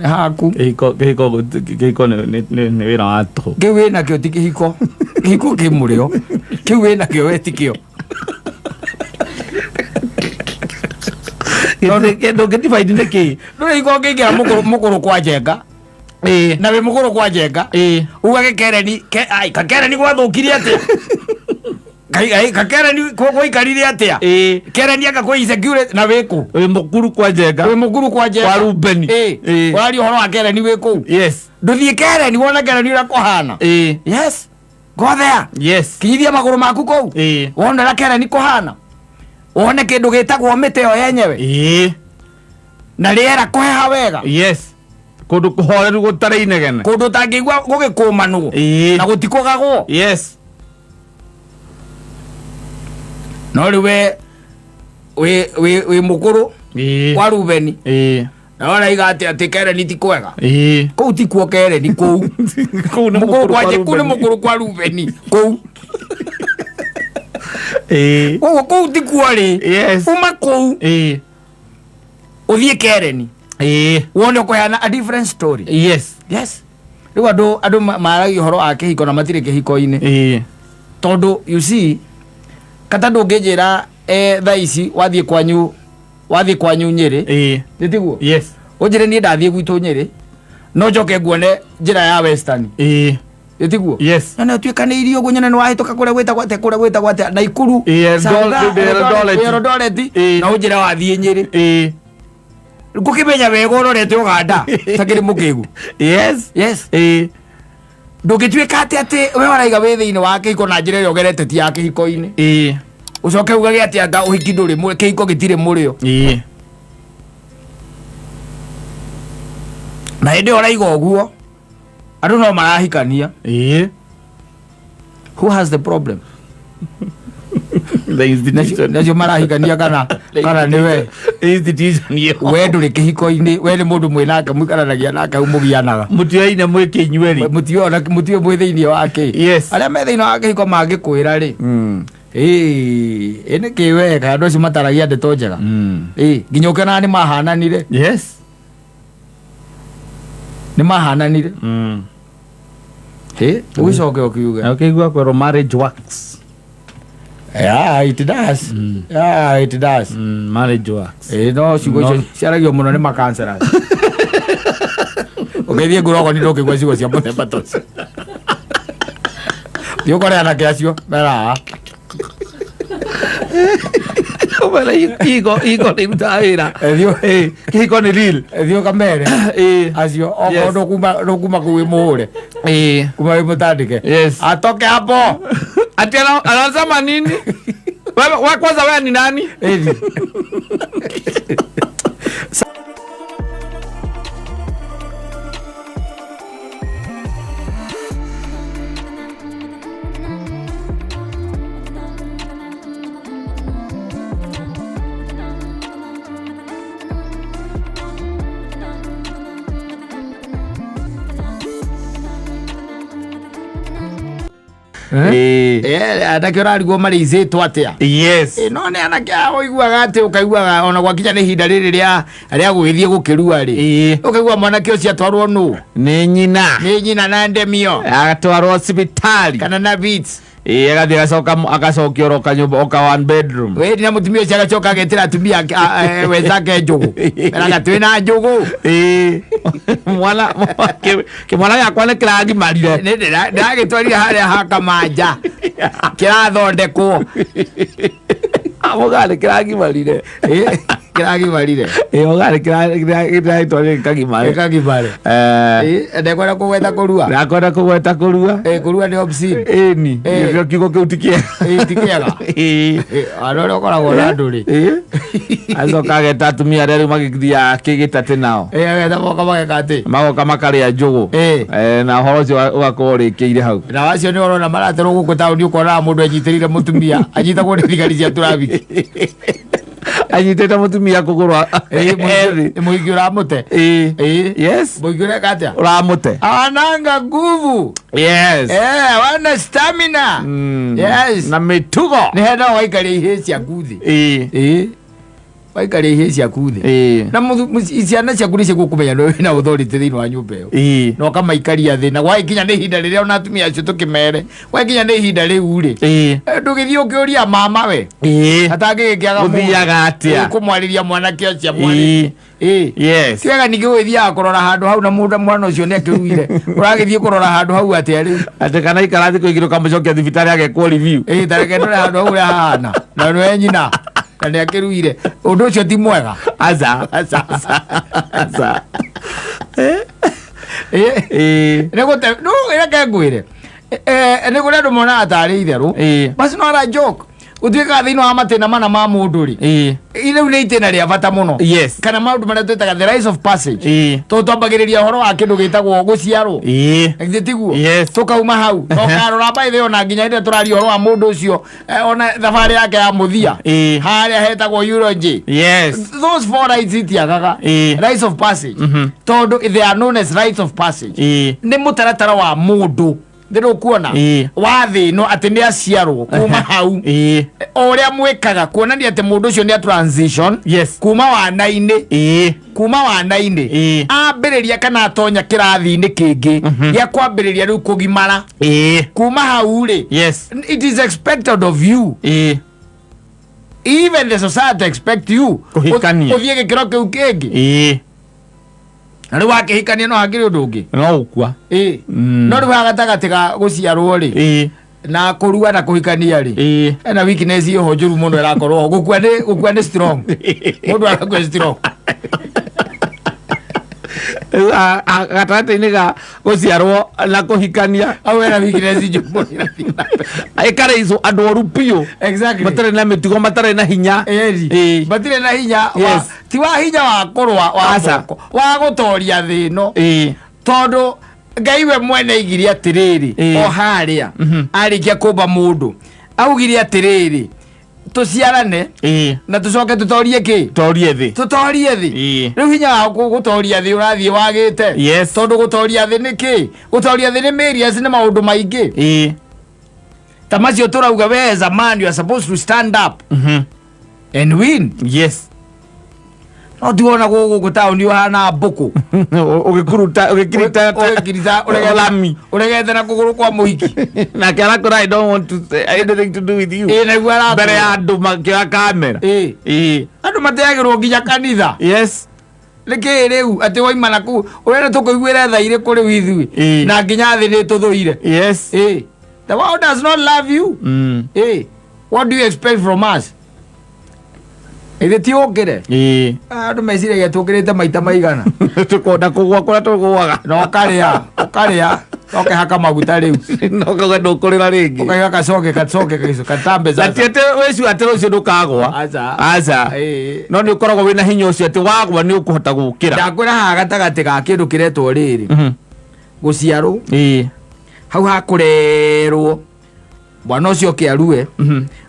[SPEAKER 1] Nĩ haku.
[SPEAKER 2] Kĩhiko kĩhiko kĩhiko nĩ wĩra wa tũhũ.
[SPEAKER 1] Kĩu wĩ nakĩo ti kĩhiko. Kĩhiko kĩ mũrĩo. Kĩu wĩ nakĩo we ti kĩo.
[SPEAKER 2] Ndũngĩdivide nĩ kĩĩ?
[SPEAKER 1] Ndũrĩ hiko ũngĩingĩra mũkũrũ kwa njenga.
[SPEAKER 2] Ĩĩ.
[SPEAKER 1] Na wĩ mũkũrũ kwa njenga.
[SPEAKER 2] Ĩĩ.
[SPEAKER 1] Uga gĩkereni ke ai kakereni gwathũkire atĩa? Kai ai kakereni gwaikarire atĩa?
[SPEAKER 2] Ĩĩ.
[SPEAKER 1] Kereni anga kwĩ insecurity na wĩ kũ?
[SPEAKER 2] Wĩ mũkuru kwa njenga.
[SPEAKER 1] Wĩ mũkuru kwa njenga.
[SPEAKER 2] Kwa Rubeni.
[SPEAKER 1] Ĩĩ.
[SPEAKER 2] Ĩĩ.
[SPEAKER 1] Ũraria ũhoro wa kereni wĩ kũu.
[SPEAKER 2] Yes.
[SPEAKER 1] Ndũthiĩ kereni wone kereni ũrĩa kũhana.
[SPEAKER 2] Ĩĩ.
[SPEAKER 1] Yes. Go there.
[SPEAKER 2] Yes.
[SPEAKER 1] Kinyithia magũrũ maku kũu.
[SPEAKER 2] Ĩĩ.
[SPEAKER 1] Wone ũrĩa kereni kũhana. Wone kĩndũ gĩtagwo mĩtĩ ĩyo yenyewe.
[SPEAKER 2] Ĩĩ.
[SPEAKER 1] Na rĩera kũheha wega.
[SPEAKER 2] Yes. Kũndũ kũhoreru gũtarĩ inegene.
[SPEAKER 1] Kũndũ ũtangĩigua gũgĩkũmanwo.
[SPEAKER 2] Ĩĩ.
[SPEAKER 1] Na gũtikũgagwo.
[SPEAKER 2] Yes.
[SPEAKER 1] No rĩu we wĩ mũkũrũ
[SPEAKER 2] Ĩĩ.
[SPEAKER 1] kwa Rubeni.
[SPEAKER 2] Ĩĩ.
[SPEAKER 1] Na ũraiga atĩ atĩ kereni ti kwega.
[SPEAKER 2] Ĩĩ.
[SPEAKER 1] Kũu ti kuo kereni kũu.
[SPEAKER 2] Kũu nĩ
[SPEAKER 1] Mũkũrũ
[SPEAKER 2] mũkũrũ
[SPEAKER 1] kwa
[SPEAKER 2] kwa
[SPEAKER 1] kũu nĩ
[SPEAKER 2] Rubeni.
[SPEAKER 1] mũkũrũ kwa Rubeni. Kũu.
[SPEAKER 2] Ĩĩ.
[SPEAKER 1] Koguo kũu ti kuo rĩ.
[SPEAKER 2] Yes.
[SPEAKER 1] Uma kũu
[SPEAKER 2] Ĩĩ.
[SPEAKER 1] ũthiĩ kereni.
[SPEAKER 2] Ĩĩ.
[SPEAKER 1] Wone ũkũheana a different story.
[SPEAKER 2] Yes.
[SPEAKER 1] Yes. Rĩu andũ maragia ũhoro wa kĩhiko na matirĩ kĩhiko-inĩ.
[SPEAKER 2] Ĩĩ.
[SPEAKER 1] Tondũ you see kata ndũngĩnjĩra thaa ici wathiĩ kwanyu Nyĩrĩ.
[SPEAKER 2] Ĩĩ.
[SPEAKER 1] Nĩ tiguo?
[SPEAKER 2] Yes.
[SPEAKER 1] Ũnjĩre niĩ ndathiĩ gwitũ Nyĩrĩ no njoke nguone njĩra ya Western.
[SPEAKER 2] Ĩĩ.
[SPEAKER 1] Nĩ tiguo?
[SPEAKER 2] Yes.
[SPEAKER 1] Na nĩ ũtuĩkanĩirie ũguo nyone nĩ wahĩtũka kũrĩa gwĩtagwo atĩa kũrĩa gwĩtagwo atĩa Naikuru.
[SPEAKER 2] Ĩĩ,
[SPEAKER 1] Sagana,
[SPEAKER 2] Eldoret.
[SPEAKER 1] Eldoret.
[SPEAKER 2] Ĩĩ.
[SPEAKER 1] Na ũnjĩre wathiĩ Nyĩrĩ.
[SPEAKER 2] Ĩĩ.
[SPEAKER 1] Ngũkĩmenya wega ũrorete Ũganda takĩrĩ mũkĩgu.
[SPEAKER 2] Yes.
[SPEAKER 1] Yes.
[SPEAKER 2] Ĩĩ.
[SPEAKER 1] Ndũngĩtuĩka atĩ atĩ we waraiga wĩ thĩinĩ wa kĩhiko na njĩra ĩrĩa ũgerete ti ya kĩhiko-inĩ.
[SPEAKER 2] Ĩĩ.
[SPEAKER 1] Ũcoke ugage atĩ anga ũhiki ndũrĩ kĩhiko gĩtirĩ mũrĩo.
[SPEAKER 2] Ĩĩ.
[SPEAKER 1] Na hĩndĩ ĩyo ũraiga ũguo andũ no marahikania.
[SPEAKER 2] Ĩĩ.
[SPEAKER 1] Who has the problem?
[SPEAKER 2] The institution.
[SPEAKER 1] Nacio marahikania kana kana nĩ we?
[SPEAKER 2] Institution ĩyo.
[SPEAKER 1] We ndũrĩ kĩhiko-inĩ, we nĩ mũndũ mwĩ nake mũikaranagia nake hau mũgianaga.
[SPEAKER 2] Mũtioaine mwĩkĩnyueri.
[SPEAKER 1] Mũtiũĩ ona mũtiũĩ mwĩ thĩinĩ wa kĩ.
[SPEAKER 2] Yes.
[SPEAKER 1] Arĩa me thĩinĩ wa kĩhiko mangĩkwĩra rĩ, ĩĩ ĩ nĩ kĩ we kaĩ andũ acio mataragia ndeto njega. Ĩĩ nginya ũkĩonaga nĩ mahananire.
[SPEAKER 2] Yes.
[SPEAKER 1] Nĩ mahananire. Ĩ ũgĩcoke ũkiuge.
[SPEAKER 2] Na ũkĩigua kwĩrwo marriage works.
[SPEAKER 1] Yeah, it does. Yeah, it does.
[SPEAKER 2] Marriage works.
[SPEAKER 1] Ĩ no ciugo icio ciaragio mũno nĩ makanceras. Ũgĩthiĩ ngurogoni ndũngĩigua ciugo cia mũthemba ta ũcio. Thiĩ ũkore anake acio meraga.
[SPEAKER 2] Ũmera kĩhiko kĩhiko nĩ irutaga wĩra.
[SPEAKER 1] Thiĩ
[SPEAKER 2] Ĩĩ, kĩhiko nĩ real.
[SPEAKER 1] Thiĩ ũkamere
[SPEAKER 2] Ĩĩ.
[SPEAKER 1] acio okorwo
[SPEAKER 2] Yes.
[SPEAKER 1] ndũkuma ndũkuma kũu wĩ mũhũre
[SPEAKER 2] Ĩĩ.
[SPEAKER 1] kuma wĩ mũtandĩke.
[SPEAKER 2] Yes.
[SPEAKER 1] Atoke hapo.
[SPEAKER 2] Ati anasema nini? Wewe wa kwanza wewe ni nani?
[SPEAKER 1] Ĩni.
[SPEAKER 2] Ĩĩ.
[SPEAKER 1] Eh, anake ũrarigwo marĩicĩtwo atĩa?
[SPEAKER 2] Yes.
[SPEAKER 1] Ĩ, no nĩ anake aya ũiguaga atĩ ũkaiguaga ona gwakinya nĩ ihinda rĩrĩ rĩa rĩa gũgĩthiĩ gũkĩrua rĩ,
[SPEAKER 2] Ĩĩ.
[SPEAKER 1] ũkaigua mwanake ũcio atwarwo nũ?
[SPEAKER 2] Nĩ nyina.
[SPEAKER 1] Nĩ nyina na ndemio
[SPEAKER 2] Agatwarwo thibitarĩ.
[SPEAKER 1] kana na beats.
[SPEAKER 2] Ĩĩ, agathiĩ agacoka agacokio oro kanyũmba oka one bedroom.
[SPEAKER 1] Wĩ na mũtumia ũcio agacoka agetĩra atumia wenzake njũgũ, eraga twĩ na njũgũ.
[SPEAKER 2] Ĩĩ. Mwana kĩmwana gĩakwa nĩ kĩragimarire.
[SPEAKER 1] Nĩ ndĩragĩtwarire harĩa hakamanja kĩrathondekwo.
[SPEAKER 2] Mũgaa nĩ kĩragimarire.
[SPEAKER 1] Ĩ, kĩragimarire.
[SPEAKER 2] Ĩĩ, mũgaa nĩ kĩragĩtwarire gĩkagimare.
[SPEAKER 1] Gĩkagimare.
[SPEAKER 2] Eh,
[SPEAKER 1] Ĩ, ndekwenda kũgweta kũrua.
[SPEAKER 2] Ndakwenda kũgweta kũrua.
[SPEAKER 1] Ĩ, kũrua nĩ obscene.
[SPEAKER 2] Ĩni.
[SPEAKER 1] Ĩĩ.
[SPEAKER 2] Gĩkĩo kiugo kĩu ti kĩega.
[SPEAKER 1] Ĩ, ti kĩega.
[SPEAKER 2] Ĩĩ.
[SPEAKER 1] Ĩ, andũ arĩa ũkoragwo na andũ rĩ.
[SPEAKER 2] Ĩĩ. Acoka ageta atumia arĩa rĩu magĩthiaga kĩgĩtatĩ nao.
[SPEAKER 1] Ĩ, ageta moka mageka atĩ.
[SPEAKER 2] Magoka makarĩa njũgũ.
[SPEAKER 1] Ĩĩ.
[SPEAKER 2] Eh, na ũhoro ũcio ũgakorwo ũrĩkĩire hau.
[SPEAKER 1] Na acio nĩ ũrona maraterwo gũkũ taũni, ũkonaga mũndũ anyitĩrĩire mũtumia anyitagwo nĩ thigari cia tũrabiki.
[SPEAKER 2] Anyitĩte mũtumia kũgũrũ
[SPEAKER 1] Ĩ,
[SPEAKER 2] ethĩ.
[SPEAKER 1] Mũingĩ ũramũte.
[SPEAKER 2] Ĩĩ.
[SPEAKER 1] Ĩ.
[SPEAKER 2] Yes.
[SPEAKER 1] Mũingĩ ũreka atĩa?
[SPEAKER 2] Ũramũte.
[SPEAKER 1] Ananga nguvu.
[SPEAKER 2] Yes.
[SPEAKER 1] Eh, wana stamina. Yes.
[SPEAKER 2] Na mĩtugo.
[SPEAKER 1] Nĩ hena waikaria ihĩ ciaku thĩ.
[SPEAKER 2] Ĩĩ.
[SPEAKER 1] Ĩ. Waikaria ihĩ ciaku thĩ.
[SPEAKER 2] Ĩĩ.
[SPEAKER 1] Na ciana ciaku nĩ cigũkũmenya nĩ wĩna authority thĩinĩ wa nyũmba ĩyo.
[SPEAKER 2] Ĩĩ.
[SPEAKER 1] Na ũkamaikaria thĩ na gwagĩkinya nĩ ihinda rĩrĩa ona atumia acio tũkĩmere gwakinya nĩ ihinda rĩu rĩ,
[SPEAKER 2] Ĩĩ.
[SPEAKER 1] ndũgĩthiĩ ũkĩũria mama we
[SPEAKER 2] Ĩĩ.
[SPEAKER 1] atangĩgĩkĩaga mũndũ.
[SPEAKER 2] Gũthiaga atĩa?
[SPEAKER 1] Ĩ, kũmwarĩria mwanake ũcio mwarĩrie.
[SPEAKER 2] Ĩĩ.
[SPEAKER 1] Ĩ.
[SPEAKER 2] Yes.
[SPEAKER 1] Ti wega ningĩ gũgĩthiaga kũrora handũ hau na mũndũ mwana ũcio nĩ akĩruire ũragĩthiĩ kũrora handũ hau atĩa rĩu?
[SPEAKER 2] Atĩ kana ikara thikũ igĩrĩ ũkamũcokia thibitarĩ agekwo review.
[SPEAKER 1] Ĩ, tareke ndore handũ hau ũrĩa hahana na nĩwe nyina na nĩ akĩruire, ũndũ ũcio ti mwega.
[SPEAKER 2] Aca.
[SPEAKER 1] Aca.
[SPEAKER 2] Aca.
[SPEAKER 1] Ĩ.
[SPEAKER 2] Ĩĩ.
[SPEAKER 1] Nĩ gũte no reke ngwĩre, nĩ kũrĩ andũ monaga tarĩ itherũ.
[SPEAKER 2] Ĩĩ.
[SPEAKER 1] But it's not a joke. Gũtuĩkaga thĩinĩ wa matĩna mana ma mũndũ rĩ,
[SPEAKER 2] Ĩĩ.
[SPEAKER 1] rĩu nĩ itĩna rĩa bata mũno.
[SPEAKER 2] Yes.
[SPEAKER 1] Kana maũndũ marĩa twĩtaga the rites of passage.
[SPEAKER 2] Ĩĩ.
[SPEAKER 1] Tondũ twambagĩrĩria ũhoro wa kĩndũ gĩtagwo gũciarwo.
[SPEAKER 2] Ĩĩ.
[SPEAKER 1] Githĩ tiguo?
[SPEAKER 2] Yes.
[SPEAKER 1] Tũkauma hau na ũkarora by the way, ona nginya hĩndĩ ĩrĩa tũraria ũhoro wa mũndũ ũcio, ona thabarĩ yake ya mũthia
[SPEAKER 2] Ĩĩ.
[SPEAKER 1] harĩa hetagwo eulogy.
[SPEAKER 2] Yes.
[SPEAKER 1] Those four rites itiagaga.
[SPEAKER 2] Ĩĩ.
[SPEAKER 1] Rites of passage, tondũ they are known as rites of passage.
[SPEAKER 2] Ĩĩ.
[SPEAKER 1] Nĩ mũtaratara wa mũndũ ndĩ kuona
[SPEAKER 2] Ĩĩ.
[SPEAKER 1] wa thĩ ĩno atĩ nĩ aciarwo kuma hau
[SPEAKER 2] Ĩĩ.
[SPEAKER 1] o ũrĩa mwĩkaga kuonania atĩ mũndũ ũcio nĩ a transition
[SPEAKER 2] Yes.
[SPEAKER 1] kuma wana-inĩ
[SPEAKER 2] Ĩĩ.
[SPEAKER 1] kuma wana-inĩ
[SPEAKER 2] Ĩĩ.
[SPEAKER 1] ambĩrĩria kana atonya kĩrathi-inĩ kĩngĩ gĩa kwambĩrĩria rĩu kũgimara.
[SPEAKER 2] Ĩĩ.
[SPEAKER 1] Kuma hau rĩ,
[SPEAKER 2] Yes.
[SPEAKER 1] it is expected of you,
[SPEAKER 2] Ĩĩ.
[SPEAKER 1] even the society expect you
[SPEAKER 2] Kũhikania.
[SPEAKER 1] ũthiĩ gĩkĩro kĩu kĩngĩ.
[SPEAKER 2] Ĩĩ.
[SPEAKER 1] Na rĩu wakĩhikania no hakĩrĩ ũndũ ũngĩ.
[SPEAKER 2] No gũkua.
[SPEAKER 1] Ĩĩ. No rĩu haha gatagatĩ ga gũciarwo rĩ
[SPEAKER 2] Ĩĩ.
[SPEAKER 1] na kũrua na kũhikania rĩ,
[SPEAKER 2] Ĩĩ.
[SPEAKER 1] ena weakness ĩho njũru mũno ĩrakorwo ho. Gũkua nĩ strong, mũndũ arakua strong.
[SPEAKER 2] Rĩu gatagatĩ-inĩ ga gũciarwo na kũhikania
[SPEAKER 1] Hau hena weakness njũmũ ĩrathiĩ na mbere.
[SPEAKER 2] ĩkarĩicwo andũ oru biũ
[SPEAKER 1] Exactly.
[SPEAKER 2] matarĩ na mĩtugo matarĩ na hinya
[SPEAKER 1] Eri.
[SPEAKER 2] Ĩĩ.
[SPEAKER 1] Matirĩ na hinya wa,
[SPEAKER 2] Yes.
[SPEAKER 1] ti wa hinya wa kũrũa wa
[SPEAKER 2] Aca.
[SPEAKER 1] moko wa gũtoria thĩ ĩno
[SPEAKER 2] Ĩĩ.
[SPEAKER 1] tondũ Ngai we mwene aigire atĩrĩrĩ
[SPEAKER 2] Ĩĩ.
[SPEAKER 1] o harĩa arĩkia kũmba mũndũ augire atĩrĩrĩ tũciarane
[SPEAKER 2] Ĩĩ.
[SPEAKER 1] na tũcoke tũtorie kĩ
[SPEAKER 2] Torie thĩ.
[SPEAKER 1] Tũtorie thĩ.
[SPEAKER 2] Ĩĩ.
[SPEAKER 1] Rĩu hinya wa gũtoria thĩ ũrathiĩ wagĩte.
[SPEAKER 2] Yes.
[SPEAKER 1] Tondũ gũtoria thĩ nĩ kĩ? Gũtoria thĩ nĩ various, nĩ maũndũ maingĩ ta macio tũrauga. We as a man, you are supposed to stand up and win. No tiwona gũkũ taũni ũhana mbũkũ.
[SPEAKER 2] Ũgĩkuruta ũgĩkirita
[SPEAKER 1] ũgĩkirita
[SPEAKER 2] lami.
[SPEAKER 1] Ũregete na kũgũrũ kwa mũhiki.
[SPEAKER 2] Nake arakũra, "I don't want to say anything to do with you."
[SPEAKER 1] Ĩ, naguo arakũra.
[SPEAKER 2] Mbere ya andũ makĩoya kamera.
[SPEAKER 1] Ĩ. Andũ mateagĩrwo nginya kanitha. Nĩkĩ rĩu atĩ waima na kũu ũrenda tũkũiguĩre tha irĩkũ rĩu ithuĩ? Na nginya thĩ nĩ tũthũire. Ĩ, the world does not love you. Ĩ, what do you expect from us? Ithe ti ũkĩre. Andũ meciragia tũkĩrĩte maita maigana.
[SPEAKER 2] Tũkonda kũgwa kũrĩa tũgũaga.
[SPEAKER 1] Na ũkarĩa ũkarĩa ũkehaka maguta rĩu.
[SPEAKER 2] No kauga ndũkũrĩra rĩngĩ.
[SPEAKER 1] Ũkaiga kacoke kacoke kaico katambe.
[SPEAKER 2] Na ti
[SPEAKER 1] sasa
[SPEAKER 2] atĩ wĩciu atĩ rũciũ ndũkagwa.
[SPEAKER 1] Aca.
[SPEAKER 2] Aca. No nĩ ũkoragwo wĩna hinya ũcio atĩ wagwa nĩ ũkũhota gũkĩra.
[SPEAKER 1] Ndakwĩra haha gatagatĩ ga kĩndũ kĩretwo rĩrĩ gũciarwo, hau hakũrerwo mwana ũcio oke arue,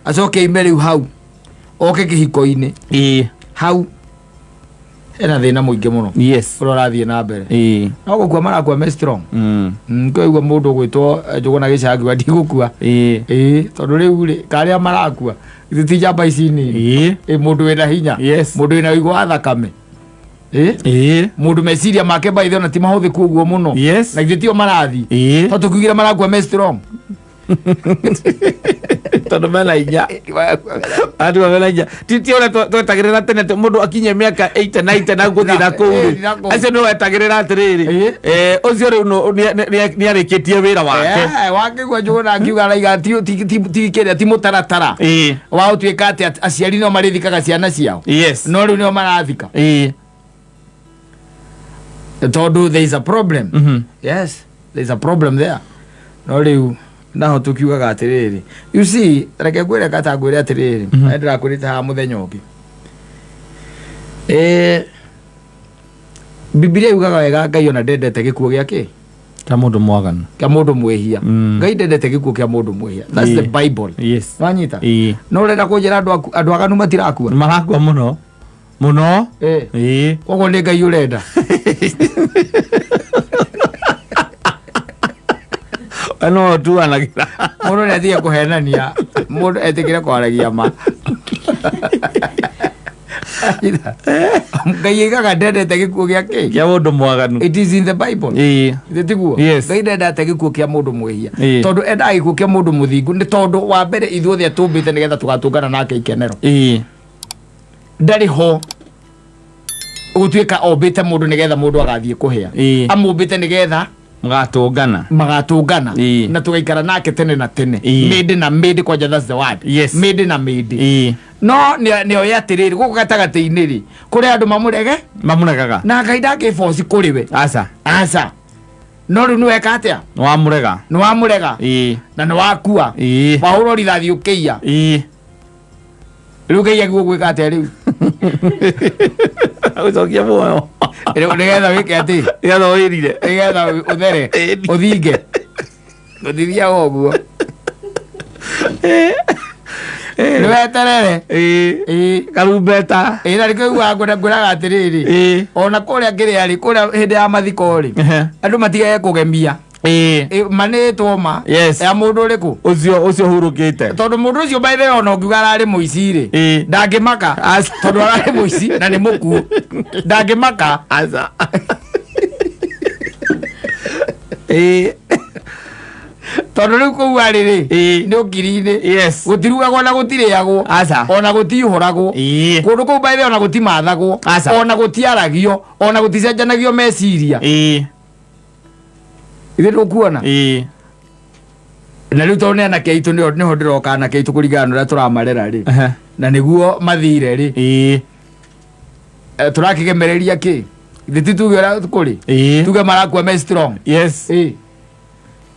[SPEAKER 1] acoke aime rĩu hau oke kĩhiko-inĩ, hau hena thĩna mũingĩ mũno ũrĩa ũrathiĩ na mbere. No gũkua marakua me strong. Kwaigua mũndũ ũgwĩtwo Njũgũna Gĩcangi ndigũkua. Ĩĩ, tondũ rĩu rĩ karĩa marakua ithe ti njamba ici nini. Ĩ, mũndũ wĩna hinya, mũndũ wĩna ũigũ wa thakame. Ĩ, mũndũ meciria make baithe ona ti mahũthĩku ũguo mũno. Na ithe tio marathiĩ. To tũkiugire marakua me strong.
[SPEAKER 2] Tondũ mena hinya, andũ mena hinya, ti ũrĩa twetagĩrĩra tene atĩ mũndũ akinye mĩaka 80 90 na gũthiĩ na kũu
[SPEAKER 1] Ĩĩ,
[SPEAKER 2] rĩ.
[SPEAKER 1] na kũu.
[SPEAKER 2] Acio nĩ wetagĩrĩra atĩrĩrĩ, ũcio rĩu nĩ arĩkĩtie wĩra wake.
[SPEAKER 1] Wakĩgua Njũgũna akiuga araiga ti kĩrĩa ti mũtaratara wa ũtuĩka atĩ aciari nĩo marĩthikaga ciana ciao. No rĩu nĩo marathika tondũ there is a problem. Yes, there is a problem there. No rĩu naho tũkiugaga atĩrĩrĩ, you see, reke ngwĩre kata ngwĩre atĩrĩrĩ, mm ndĩrakwĩrĩte haha mũthenya ũngĩ. Bibilia yugaga wega Ngai ona ndendete gĩkuũ gĩa kĩ?
[SPEAKER 2] Kĩa mũndũ mwaganu.
[SPEAKER 1] Kĩa mũndũ mwĩhia. Ngai ndendete gĩkuũ kĩa mũndũ mwĩhia. That's the Bible. Nwanyita? No ũrenda kũnjĩra andũ andũ aganu matirakua?
[SPEAKER 2] Marakua mũno mũno.
[SPEAKER 1] Koguo nĩ Ngai ũrenda.
[SPEAKER 2] We no ũtuanagĩra.
[SPEAKER 1] Mũndũ nĩ atige kũhenania, mũndũ etĩkĩre kwaragia ma. Ngai aigaga ndendete gĩkuũ gĩa kĩ?
[SPEAKER 2] Kĩa mũndũ mwaganu.
[SPEAKER 1] It is in the Bible. Githĩ tiguo?
[SPEAKER 2] Yes.
[SPEAKER 1] Ngai ndendete gĩkuũ kĩa mũndũ mwĩhia. Tondũ endaga gĩkuũ kĩa mũndũ mũthingu nĩ tondũ wa mbere ithuothe atũmbĩte nĩgetha tũgatũngana nake ikenero. Ndarĩ ho gũtuĩka ombĩte mũndũ nĩgetha mũndũ agathiĩ kũhĩa. Amũmbĩte nĩgetha
[SPEAKER 2] Mũgatũngana.
[SPEAKER 1] Magatũngana na tũgaikara nake tene na tene. Mĩndĩ na mĩndĩ kwanja, that's the word. Mĩndĩ na mĩndĩ. No nĩ oĩ atĩrĩrĩ, gũkũ gatagatĩ-inĩ rĩ kũrĩ andũ mamũrege.
[SPEAKER 2] Mamũregaga.
[SPEAKER 1] Na Ngai ndangĩboci kũrĩ we.
[SPEAKER 2] Aca.
[SPEAKER 1] Aca, no rĩu nĩweka atĩa?
[SPEAKER 2] Nĩ wamũrega.
[SPEAKER 1] Nĩ wamũrega. Na nĩ wakua. Wahũrwo rithathi ũkĩiya. Rĩu Ngai agĩrĩirwo gwĩka atĩa rĩu?
[SPEAKER 2] Gũcokia muoyo.
[SPEAKER 1] Rĩu nĩgetha wĩke atĩ?
[SPEAKER 2] Nĩgetha wĩrire.
[SPEAKER 1] Nĩgetha ũthere. Ũthinge ũtithiaga ũguo nĩweterere.
[SPEAKER 2] Karumbeta.
[SPEAKER 1] Ĩĩ, na nĩkĩo iguaga ngwĩraga atĩrĩrĩ, ona kũrĩa kĩrĩa rĩ, kũrĩa hĩndĩ ya mathiko rĩ, andũ matigage kũgemia. Ĩ, manĩtwo ma ya mũndũ ũrĩkũ?
[SPEAKER 2] Ũcio hurũkĩte.
[SPEAKER 1] Tondũ mũndũ ũcio by the way ona ũngiuga ararĩ mũici rĩ, ndangĩmaka.
[SPEAKER 2] Aca.
[SPEAKER 1] Tondũ ararĩ mũici na nĩ mũkuũ, ndangĩmaka.
[SPEAKER 2] Aca.
[SPEAKER 1] Tondũ rĩu kũu arĩ rĩ, nĩ ũkiri-inĩ. Gũtirugagwo na gũtirĩagwo.
[SPEAKER 2] Aca.
[SPEAKER 1] Ona gũtiihũragwo. Kũndũ kũu by the way ona gũtimathagwo.
[SPEAKER 2] Aca.
[SPEAKER 1] Ona gũtiaragio, ona gũticenjanagio meciria. Ithe ndũkuona? Na rĩu tondũ nĩ anake aitũ nĩho ndĩroka, anake aitũ kũringana na ũrĩa tũramarera rĩ, na nĩguo mathire rĩ, tũrakĩgemereria kĩ? Ithe ti tuge ũrĩa kũrĩ. Tuge marakua me strong.
[SPEAKER 2] Yes.
[SPEAKER 1] Ĩĩ.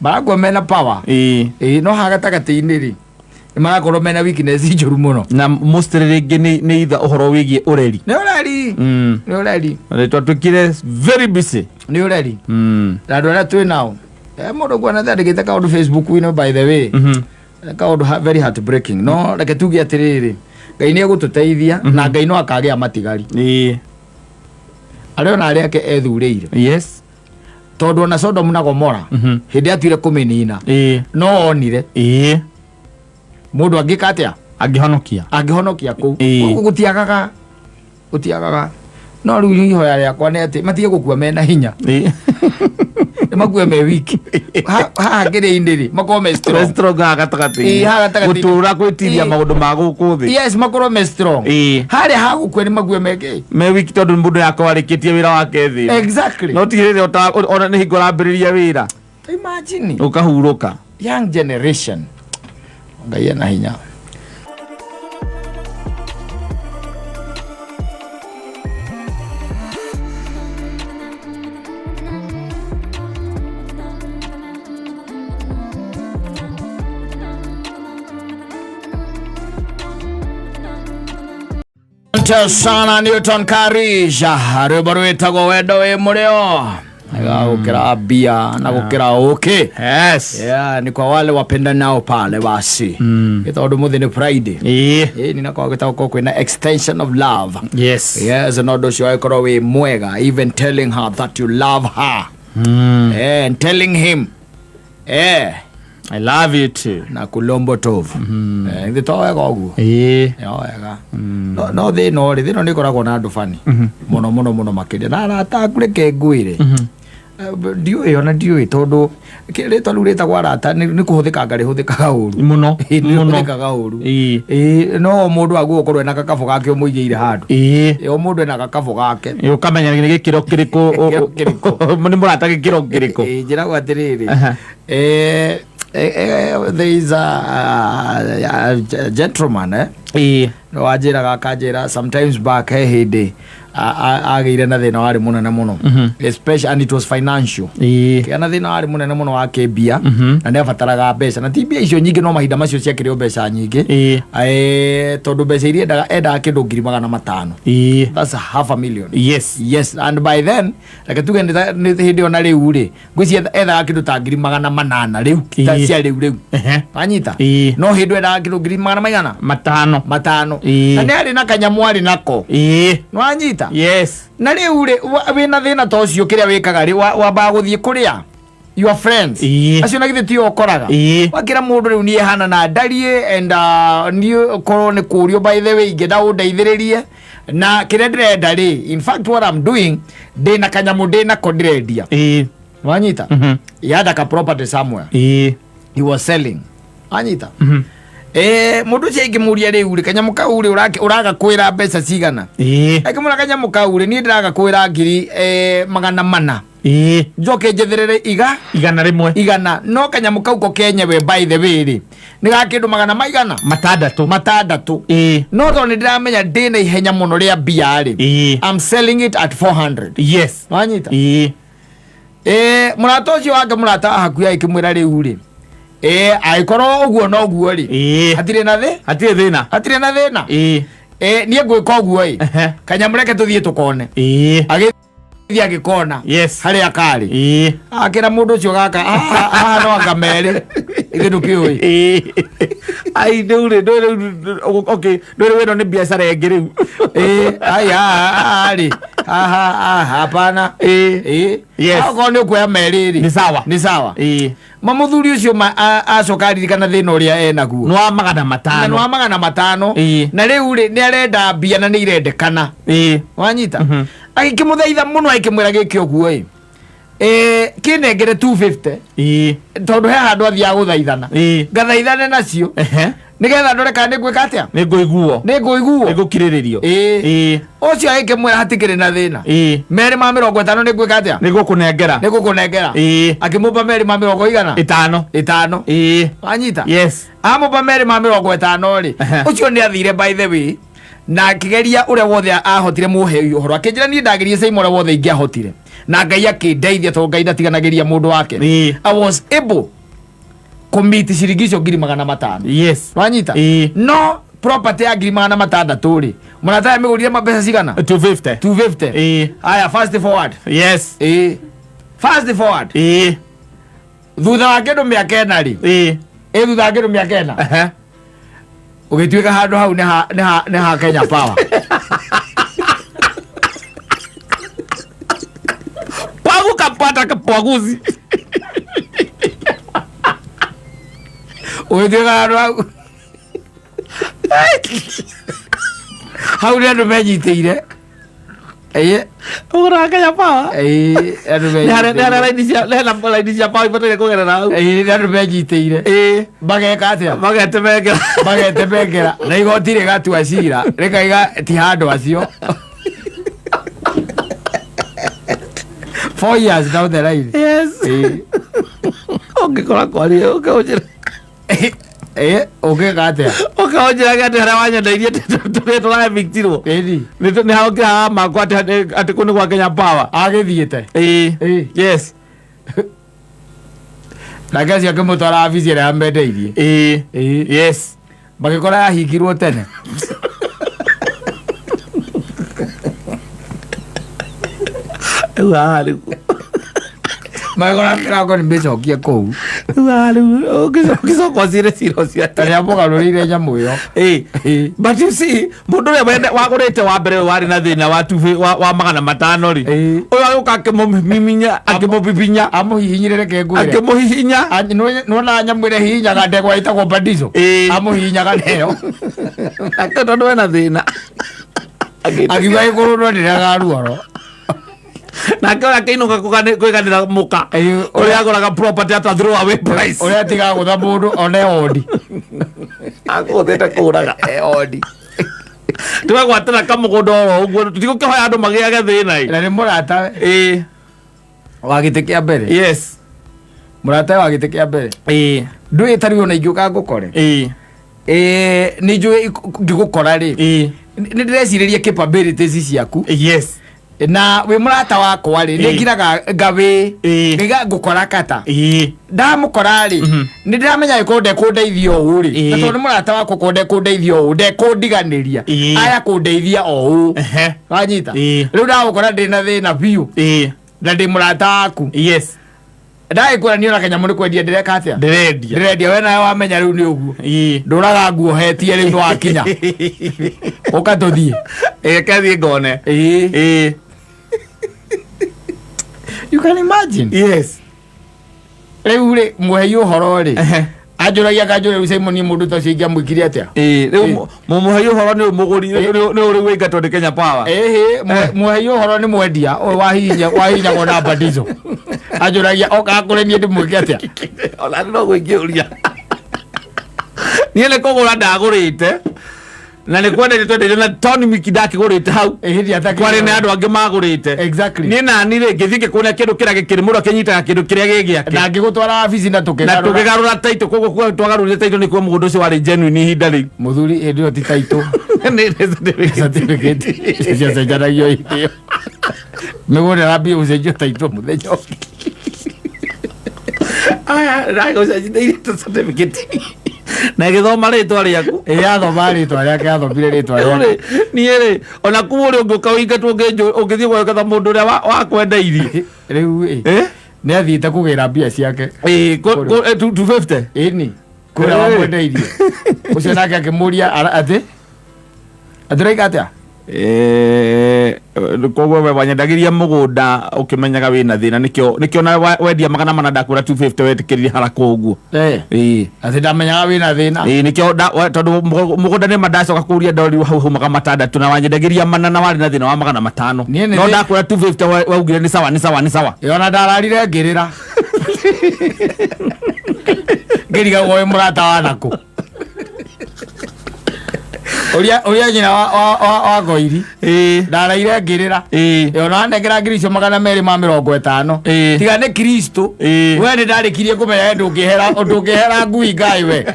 [SPEAKER 1] Marakua mena power. Ĩĩ, no haha gatagatĩ-inĩ rĩ, nĩ marakorwo mena weakness njũru mũno.
[SPEAKER 2] Na mostly rĩngĩ nĩ itha ũhoro wĩgiĩ ũreri.
[SPEAKER 1] Nĩ ũreri. Nĩ ũreri.
[SPEAKER 2] Twatuĩkire very busy.
[SPEAKER 1] Nĩ ũreri. Na andũ arĩa twĩ nao. Mũndũ nguona andĩkĩte kaũndũ Facebook-inĩ, by the way. Kaũndũ very heartbreaking. No reke tuge atĩrĩrĩ, Ngai nĩ egũtũteithia na Ngai no akagĩa matigari. Arĩa ona arĩa ake ethurĩire. Tondũ ona Sodom na Gomora hĩndĩ atuire kũmĩnina, no onire mũndũ angĩka atĩa?
[SPEAKER 2] Angĩhonokia.
[SPEAKER 1] Angĩhonokia kũu. Koguo gũtiagaga, no rĩu ihoya rĩakwa nĩ atĩ matige gũkua mena hinya. Nĩ makue me wiki haha ngĩrĩ-inĩ rĩ, makorwo me strong.
[SPEAKER 2] Strong haha gatagatĩ.
[SPEAKER 1] Ĩĩ, haha gatagatĩ-inĩ.
[SPEAKER 2] Gũtũra gwĩtiria maũndũ ma gũkũ thĩ.
[SPEAKER 1] Yes, makorwo me strong. Harĩa hagũkua nĩ makue me kĩ?
[SPEAKER 2] Me wiki, tondũ mũndũ yakorwo arĩkĩtie wĩra wake thĩ.
[SPEAKER 1] Exactly.
[SPEAKER 2] No tigĩrĩre ona nĩ hingo ũrambĩrĩria wĩra.
[SPEAKER 1] Imagine.
[SPEAKER 2] Ũkahurũka.
[SPEAKER 1] Young generation, Ngai ena hinya. Asante sana Newton Karisha, rwĩmbo rwĩtagwo Wendo wĩ Mũrĩo. Gũkĩra mbia na gũkĩra ũkĩ. Yeah, ni kwa wale wapenda nao pale basi. Tondũ mũthĩ nĩ Friday. Ĩĩ, nĩ nakorwo gĩtagwo kwĩna extension of love. Yes, na ũndũ ũcio agĩkorwo wĩ mwega, even telling her that you love her. And telling him.
[SPEAKER 2] I love you too.
[SPEAKER 1] Na kulombo tovu. Ithe to wega ũguo. No wega. No thĩna rĩ, thĩna nĩ ĩkoragwo na andũ bani mũno mũno mũno makĩria na arata aku. Reke ngwĩre, ndiũĩ, ona ndiũĩ, tondũ rĩtwa rĩu rĩtagwo arata nĩ kũhũthĩkanga rĩhũthĩkaga ũru.
[SPEAKER 2] Mũno.
[SPEAKER 1] Ĩĩ, nĩ
[SPEAKER 2] Mũno.
[SPEAKER 1] rĩhũthĩkaga ũru. Ĩĩ, no o mũndũ agwo gũkorwo ena gakabũ gake ũmũigĩire handũ. Ĩĩ, o mũndũ ena gakabũ gake.
[SPEAKER 2] Ĩĩ, ũkamenya nĩ gĩkĩro kĩrĩkũ.
[SPEAKER 1] Gĩkĩro kĩrĩkũ.
[SPEAKER 2] Nĩ mũrata gĩkĩro kĩrĩkũ.
[SPEAKER 1] Ĩĩ, njĩragwo atĩrĩrĩ, there is a gentleman, no wanjĩraga, akanjĩra sometimes back he hĩndĩ agĩire na thĩna warĩ mũnene mũno, especially, and it was financial. Kĩgĩa na thĩna warĩ mũnene mũno wa kĩmbia, na nĩ abataraga mbeca, na ti mbia icio nyingĩ, no mahinda macio ciakĩrĩ o mbeca nyingĩ. Tondũ mbeca iria endaga kĩndũ 500,000. That's a half a million. Yes, and by then, reke tuge nĩ hĩndĩ ĩyo na rĩu rĩ, ngwĩciria ethaga kĩndũ ta 800,000 rĩu ta cia rĩu. Wanyita? No hĩndĩ endaga kĩndũ ngiri magana maigana?
[SPEAKER 2] Matano.
[SPEAKER 1] Matano. Na nĩ arĩ na kanyamũ arĩ nako. Nĩwanyita?
[SPEAKER 2] Yes.
[SPEAKER 1] Na rĩu rĩ, wĩna thĩna ta ũcio, kĩrĩa wĩkaga rĩ, wambaga gũthiĩ kũrĩa your friends acio, na githĩ tio ũkoraga wakĩra mũndũ rĩu niĩ hana na ndariĩ, and niĩ korwo nĩ kũrio, by the way, ingĩenda ũndeithĩrĩrie na kĩrĩa ndĩrenda rĩ, in fact what I'm doing, ndĩna kanyamũ ndĩnako ndĩrendia. Wanyita? He had a property somewhere he was selling. Wanyita? Mũndũ ũcio ingĩmũria rĩu rĩ, kanyamũ kau rĩ, ũraga kwĩra mbeca cigana? Akĩmũra kanyamũ kau rĩ, niĩ ndĩraga kwĩra 400,000, njoke njetherere iga
[SPEAKER 2] 100.
[SPEAKER 1] Igana. No kanyamũ kau ko kenyewe, by the way rĩ, nĩ ga kĩndũ magana maigana?
[SPEAKER 2] Matandatũ.
[SPEAKER 1] Matandatũ. No tondũ nĩ ndĩramenya ndĩna ihenya mũno rĩa mbia rĩ, I'm selling it at 400. Wanyita? Mũrata ũcio wake, mũrata wa hakuhĩ, agĩkĩmwĩra rĩu rĩ, angĩkorwo ũguo noguo rĩ, hatirĩ na thĩ.
[SPEAKER 2] Hatirĩ thĩna.
[SPEAKER 1] Hatirĩ na thĩna. Niĩ ngwĩka ũguo ĩ, kanyamũ reke tũthiĩ tũkone. Agĩthiĩ agĩkona harĩa karĩ. Akĩra mũndũ ũcio, gaka haha no anga merĩ, ithuĩ ndũkĩũĩ.
[SPEAKER 2] Ai, rĩu rĩ, ndũĩ rĩu, okay, ndũĩ rĩu ĩno nĩ biacara ĩngĩ rĩu.
[SPEAKER 1] Ĩ, ai, haha rĩ, haha haha hapana. Ĩ. Akorwo nĩ ũkuoya merĩ rĩ,
[SPEAKER 2] Nĩ sawa.
[SPEAKER 1] Nĩ sawa. Ma mũthuri ũcio acoka aririkana thĩna ũrĩa enaguo.
[SPEAKER 2] Nĩ wa magana
[SPEAKER 1] Na nĩ
[SPEAKER 2] matano.
[SPEAKER 1] wa 500. Na rĩu rĩ, nĩ arenda mbia na nĩ irendekana. Wanyita? Agĩkĩmũthaitha mũno, agĩkĩmwĩra gĩke ũguo ĩ, kĩnengere 250, tondũ he handũ athiaga gũthaithana, ngathaithane nacio nĩgetha ndore kana nĩ ngwĩka atĩa.
[SPEAKER 2] Nĩ ngũiguo.
[SPEAKER 1] Nĩ ngũiguo.
[SPEAKER 2] Nĩ ngũkirĩrĩrio.
[SPEAKER 1] Ũcio agĩkĩmwĩra hatikĩrĩ na thĩna, 250 nĩ ngwĩka atĩa?
[SPEAKER 2] Nĩ ngũkũnengera.
[SPEAKER 1] Nĩ ngũkũnengera. Akĩmũpa 2 ma mĩrongo igana?
[SPEAKER 2] Ĩtano.
[SPEAKER 1] Ĩtano. Wanyita?
[SPEAKER 2] Yes.
[SPEAKER 1] Amũpa 250 rĩ, ũcio nĩ athire, by the way, Na akĩgeria ũrĩa wothe ahotire mũhe ũhoro, akĩnjĩra niĩ ndagerie Simon ũrĩa wothe ingĩahotire, na Ngai akĩndeithia tondũ Ngai ndatiganagĩria mũndũ wake. I was able kũmiti ciringi icio 500,000. Wanyita? No property ya 600,000 rĩ, mũrata amĩgũrire mbeca cigana?
[SPEAKER 2] 250.
[SPEAKER 1] 250. Aya, fast forward. Ĩĩ, fast forward. Thutha wa kĩndũ mĩaka 4 rĩ, ĩ thutha wa kĩndũ mĩaka 4, ũgĩtuĩka handũ hau nĩ ha Kenya Power.
[SPEAKER 2] Pagu kapata kapwaguzi.
[SPEAKER 1] Ũgĩtuĩka handũ hau hau nĩ andũ menyitĩire. Ĩĩ.
[SPEAKER 2] Ũgũraga Kenya Power.
[SPEAKER 1] Ĩĩ, andũ
[SPEAKER 2] Nĩ harĩa
[SPEAKER 1] menyitĩire.
[SPEAKER 2] raini cia nĩ hena raini cia power ibataire kũgerera hau.
[SPEAKER 1] Ĩĩ, nĩ andũ menyitĩire. Mageka atĩa?
[SPEAKER 2] Magetemengera.
[SPEAKER 1] Magetemengera na igoti rĩgatua cira rĩkaiga ti handũ acio 4 years down the line. Ĩĩ.
[SPEAKER 2] Ũngĩkora kwaria ũkĩhũthĩra.
[SPEAKER 1] Ĩĩ, ũngĩka atĩa?
[SPEAKER 2] Ũkĩhũthĩra atĩ harĩa wanyendeirie tũrĩa tũraevictirwo.
[SPEAKER 1] Ĩni.
[SPEAKER 2] Nĩ haũkĩra makwa atĩ kũu nĩ gwa Kenya Power.
[SPEAKER 1] Agĩthiĩte.
[SPEAKER 2] Ĩĩ. Yes.
[SPEAKER 1] Nake acio akĩmũtwara wabici ĩrĩa yamendeirie.
[SPEAKER 2] Ĩĩ. Yes.
[SPEAKER 1] Magĩkora yahingirwo tene.
[SPEAKER 2] Rĩu haha rĩu.
[SPEAKER 1] Magĩkora mĩrango nĩ mĩcokie kũu.
[SPEAKER 2] Rĩu haha rĩu ũngĩcoka ũcire cira ũcio atĩa?
[SPEAKER 1] Na nĩamũgarũrĩire nyamũ ĩyo.
[SPEAKER 2] Ĩĩ.
[SPEAKER 1] Ĩĩ.
[SPEAKER 2] But you see, mũndũ ũrĩa wagũrĩte wa mbere ũyũ warĩ na thĩna wa tubi wa 500 rĩ. Ũyũ agĩũka akĩmũmiminya, akĩmũbibinya.
[SPEAKER 1] Amũhihinyire, reke ngwĩre.
[SPEAKER 2] Akĩmũhihinya.
[SPEAKER 1] Nĩwona nyamũ ĩrĩa hihinyaga ndegwa ĩtagwo badizo? Amũhihinyaga nayo.
[SPEAKER 2] Ake tondũ ena thĩna.
[SPEAKER 1] Akiuga ĩkũrũrwo ndĩrega ruoro.
[SPEAKER 2] Nake ũrĩa akĩinũka kwĩganĩra mũka. Ũrĩa agũraga property at a throw away price.
[SPEAKER 1] Ũrĩa atigaga gũtha mũndũ one ondi.
[SPEAKER 2] Akũhũthĩte kũraga.
[SPEAKER 1] Ondi.
[SPEAKER 2] Tũgagwatĩra kamũgũnda oro ũguo tũtigũkĩhoya andũ magĩage thĩna ĩ.
[SPEAKER 1] Na nĩ mũrata wa gĩtĩ kĩa mbere. Mũrata wa gĩtĩ kĩa mbere. Ndũĩ ta rĩu ona ingĩũka ngũkore. Ĩĩ, nĩ njũĩ ngĩgũkora rĩ, nĩ ndĩrecirĩria capabilities ciaku. Na wĩ mũrata wakwa rĩ, nĩ ngiraga ngawĩ ngaiga ngũkora kata. Ndamũkora rĩ, nĩ ndĩramenya angĩkorwo ndekũndeithia ũũ rĩ, na tondũ nĩ mũrata wakwa, korwo ndekũndeithia ũũ ndekũndiganĩria. Aya kũndeithia o ũũ. Wanyita? Rĩu ndagũkora ndĩ na thĩna biũ na ndĩ mũrata waku. Ndagĩkwĩra niĩ ona kanyamũ nĩ kwendia ndĩreka atĩa?
[SPEAKER 2] Ndĩrendia.
[SPEAKER 1] Ndĩrendia, we nawe wamenya rĩu nĩ ũguo. Ndũraga nguohetie rĩu nĩwakinya ũka tũthiĩ.
[SPEAKER 2] Ĩĩ, kethiĩ ngone.
[SPEAKER 1] Ĩĩ. You can imagine. Rĩu rĩ, mũhei ũhoro rĩ, anjũragia akanjũria, rĩu Simon, niĩ mũndũ ta ũcio ingĩamwĩkire atĩa?
[SPEAKER 2] Ĩĩ, rĩu mũmũhei ũhoro nĩ mũgũri nĩ ũrĩ wĩingatwo nĩ Kenya Power.
[SPEAKER 1] Ĩhĩ, mũhei ũhoro nĩ mwendia ũyũ wahihinya wahihinyagwo na badizo, anjũragia okaga kũrĩ niĩ ndĩmwĩke atĩa?
[SPEAKER 2] Ona no gwĩkĩũria niĩ nĩ kũgũra ndagũrĩte na nĩ kwenderio twenderio na Tony Miki ndakĩgũrĩte hau.
[SPEAKER 1] Ĩhĩ, ndiatakĩgũra.
[SPEAKER 2] Kwarĩ na andũ angĩ magũrĩte. Niĩ nani rĩ, ngĩthiĩ ngĩkũria kĩndũ kĩrĩa gĩkĩrĩ mũndũ akĩnyitaga kĩndũ kĩrĩa gĩ gĩake.
[SPEAKER 1] Na ngĩgũtwara wabici na
[SPEAKER 2] na
[SPEAKER 1] tũkĩgarũra.
[SPEAKER 2] Tũkĩgarũra taitũ, koguo kuga twagarũrire taitũ nĩ kuo mũgũnda ũcio warĩ genuine ihinda rĩu.
[SPEAKER 1] Mũthuri, hĩndĩ ĩyo ti taitũ.
[SPEAKER 2] Nĩ certificate.
[SPEAKER 1] Certificate ciacenjanagio hĩndĩ ĩyo, mĩgũnda ĩrambia gũcenjio taitũ mũthenya ũngĩ.
[SPEAKER 2] Aya, ndagũcenjanĩirie certificate na ĩgĩthoma rĩtwa rĩaku.
[SPEAKER 1] Ĩ, yathoma rĩtwa rĩake, yathomire rĩtwa
[SPEAKER 2] Rĩu
[SPEAKER 1] rĩake.
[SPEAKER 2] rĩ, niĩ rĩ, ona kuma ũrĩa ũngĩũka ũingatwo ũngĩthiĩ gwetha mũndũ ũrĩa wakwendeirie.
[SPEAKER 1] Rĩu ĩ, nĩ athiĩte kũgĩra mbia ciake.
[SPEAKER 2] Ĩ, 250.
[SPEAKER 1] Ĩni kũrĩa wamwendeirie ũcio, nake akĩmũria atĩ atĩraika atĩa.
[SPEAKER 2] Koguo we wanyendagĩria mũgũnda ũkĩmenyaga wĩna thĩna, nĩkĩo na wendia 400 ndakwĩra 250 wetĩkĩrire haraka ũguo. Ĩĩ.
[SPEAKER 1] Atĩ ndamenyaga wĩna thĩna.
[SPEAKER 2] Ĩĩ, nĩkĩo tondũ mũgũnda nĩma ndacoka kũria ndorirwo hau haumaga 600 na wanyendagĩria 400 na warĩ na thĩna wa 500.
[SPEAKER 1] Niĩ nĩ
[SPEAKER 2] No ndakwĩra 250 waugire nĩ sawa, nĩ sawa, nĩ sawa.
[SPEAKER 1] Ĩ, ona ndararire ngĩrĩra ngĩrigagwo wĩ mũrata wa nakũ ũrĩa nyina wa ngoiri. Ndaraire ngĩrĩra. Ĩ, ona wanengera ngiri icio 250. Tiga nĩ Kristo. We nĩ ndarĩkirie kũmenya we ndũngĩhera ngui ngai we.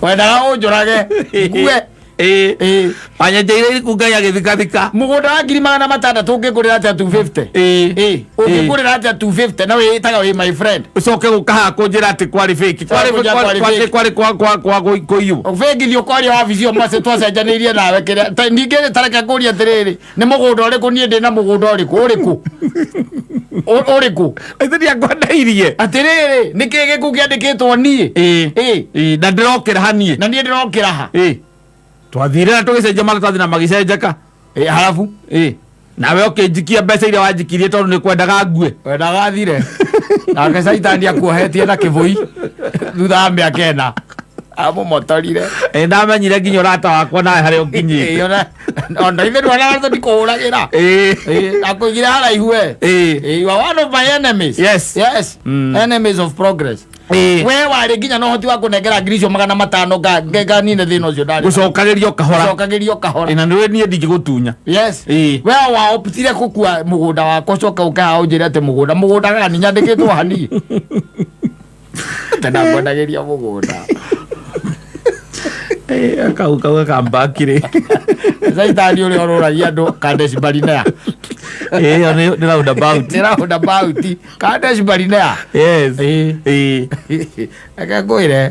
[SPEAKER 1] Wendaga ũnjũrage ngue.
[SPEAKER 2] Ĩĩ.
[SPEAKER 1] Ĩĩ.
[SPEAKER 2] Wanyenjeire iriku Ngai agĩthikathika.
[SPEAKER 1] Mũgũnda wa 600,000 ũngĩngũrĩra atĩa 250?
[SPEAKER 2] Ĩĩ.
[SPEAKER 1] Ĩĩ, ũngĩngũrĩra atĩa 250 na wĩĩtaga wĩ my friend?
[SPEAKER 2] Ũcoke gũka haha kũnjĩra atĩ kwarĩ fake. Kwarĩ
[SPEAKER 1] Kũnjĩra kwarĩ
[SPEAKER 2] kwarĩ
[SPEAKER 1] fake.
[SPEAKER 2] kwarĩ kwa kwa kwa kũiywo.
[SPEAKER 1] Bengithio kwaria wabici ĩyo mace twacenjanĩirie nawe kĩrĩa ningĩ tareke ngũrie atĩrĩrĩ, nĩ mũgũnda ũrĩkũ? Niĩ ndĩ na mũgũnda ũrĩkũ ũrĩkũ ũrĩkũ?
[SPEAKER 2] Ithe ndiakwendeirie.
[SPEAKER 1] Atĩrĩrĩ, nĩ kĩĩ gĩkũ kĩandĩkĩtwo niĩ?
[SPEAKER 2] Ĩĩ.
[SPEAKER 1] Ĩĩ.
[SPEAKER 2] Ĩĩ, na ndĩrokĩra ha niĩ.
[SPEAKER 1] Na niĩ ndĩrokĩra ha?
[SPEAKER 2] Ĩĩ. Twathire na tũgĩcenjia maratathi na magĩcenjeka.
[SPEAKER 1] Ĩĩ, halafu
[SPEAKER 2] Ĩĩ. Nawe ũkĩnjikia mbeca iria wanjikirie tondũ nĩ kwendaga ngue.
[SPEAKER 1] Wendaga thire nake caitani akuohetie na kĩbũi thutha wa mĩaka 4 amũmotorire.
[SPEAKER 2] Ĩĩ, ndamenyire nginya ũrata wakwa nawe harĩa ũkinyĩte.
[SPEAKER 1] Ĩĩ, ona ithe ndwanaga ndikũhũragĩra.
[SPEAKER 2] Ĩĩ.
[SPEAKER 1] Ĩĩ, akũigire haraihu we.
[SPEAKER 2] Ĩĩ.
[SPEAKER 1] Ĩĩ, you are one of my enemies.
[SPEAKER 2] Yes.
[SPEAKER 1] Yes. Enemies of progress.
[SPEAKER 2] Ĩĩ.
[SPEAKER 1] We warĩ nginya na ũhoti wa kũnengera 5,500,000 nganine thĩna ũcio ndarĩ.
[SPEAKER 2] Gũcokagĩrio kahora.
[SPEAKER 1] Gũcokagĩrio kahora.
[SPEAKER 2] Ĩĩ, na nĩwe niĩ ndingĩgũtunya.
[SPEAKER 1] Yes.
[SPEAKER 2] Ĩĩ.
[SPEAKER 1] We waoptire gũkua mũgũnda wakwa ũcoke ũke haha ũnjĩre atĩ mũgũnda gani nyandĩkĩtwo hani. Tena ngwendagĩria mũgũnda.
[SPEAKER 2] Ĩĩ, kau kau gakambakire.
[SPEAKER 1] Caitani ũrĩa ũrũragia andũ Kadesh Barinea.
[SPEAKER 2] Ĩĩ, ĩyo nĩ roundabout.
[SPEAKER 1] Nĩ roundabout. Kadesh Barinea.
[SPEAKER 2] Yes.
[SPEAKER 1] Ĩĩ.
[SPEAKER 2] Ĩĩ.
[SPEAKER 1] Reke ngwĩre,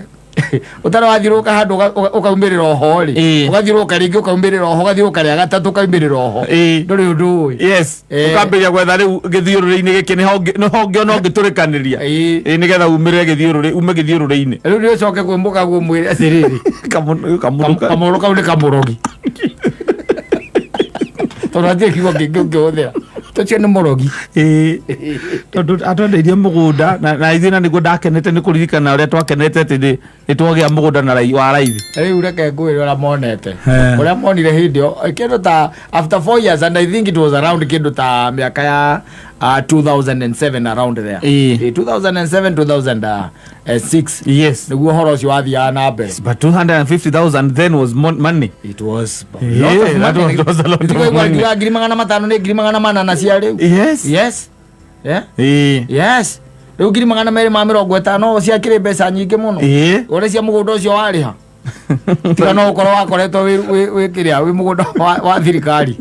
[SPEAKER 1] ũtarĩ wathiũrũrũka handũ ũkaumĩrĩra oho rĩ.
[SPEAKER 2] Ĩĩ.
[SPEAKER 1] Ũgathiũrũrũka rĩngĩ ũkaumĩrĩra oho, ũgathiũrũrũka rĩa gatatũ ũkaumĩrĩra oho.
[SPEAKER 2] Ĩĩ.
[SPEAKER 1] Ndũrĩ ũndũ ũĩ.
[SPEAKER 2] Yes.
[SPEAKER 1] Ĩĩ.
[SPEAKER 2] Ũkambĩrĩria gwetha rĩu gĩthiũrũrĩ-inĩ gĩkĩ nĩho ũngĩona ũngĩtũrĩkanĩria.
[SPEAKER 1] Ĩĩ.
[SPEAKER 2] Ĩĩ, nĩgetha umĩrĩre gĩthiũrũrĩ, ume gĩthiũrũrĩ-inĩ.
[SPEAKER 1] Rĩu nĩ ũcoke kwĩ mũkaguo mwĩre atĩrĩrĩ,
[SPEAKER 2] Kamũrũ
[SPEAKER 1] kamũrũ kau nĩ kamũrogi, tondũ hatirĩ kiugo kĩngĩ ũngĩhũthĩra, tũcio nĩ mũrogi.
[SPEAKER 2] Ĩĩ, tondũ atwendeirie mũgũnda na ithuĩ na nĩguo ndakenete nĩ kũririkana ũrĩa twakenete atĩ nĩ twagĩa mũgũnda na wa raithi.
[SPEAKER 1] Rĩu reke ngwĩre ũrĩa monete.
[SPEAKER 2] He.
[SPEAKER 1] Ũrĩa monire hĩndĩ ĩyo kĩndũ ta after 4 years, and I think it was around kĩndũ ta mĩaka ya 2007, around there.
[SPEAKER 2] Ĩĩ.
[SPEAKER 1] Ĩĩ, 2007, 2006 nĩguo ũhoro ũcio wathiaga na mbere.
[SPEAKER 2] But 250,000 then was money.
[SPEAKER 1] It was a
[SPEAKER 2] Yeah,
[SPEAKER 1] lot of
[SPEAKER 2] that
[SPEAKER 1] money.
[SPEAKER 2] was a lot of
[SPEAKER 1] Nĩtũkaigua
[SPEAKER 2] money.
[SPEAKER 1] ngiuga 500,000 nĩ 400,000 cia rĩu.
[SPEAKER 2] Yes.
[SPEAKER 1] Yes, yeah.
[SPEAKER 2] Ĩĩ.
[SPEAKER 1] Yes, rĩu 250,000 ciakĩrĩ mbeca nyingĩ mũno.
[SPEAKER 2] Ĩĩ.
[SPEAKER 1] Ũrĩa cia mũgũnda ũcio warĩha, tiga no ũkorwo wakoretwo wĩ kĩrĩa wĩ mũgũnda wa thirikari.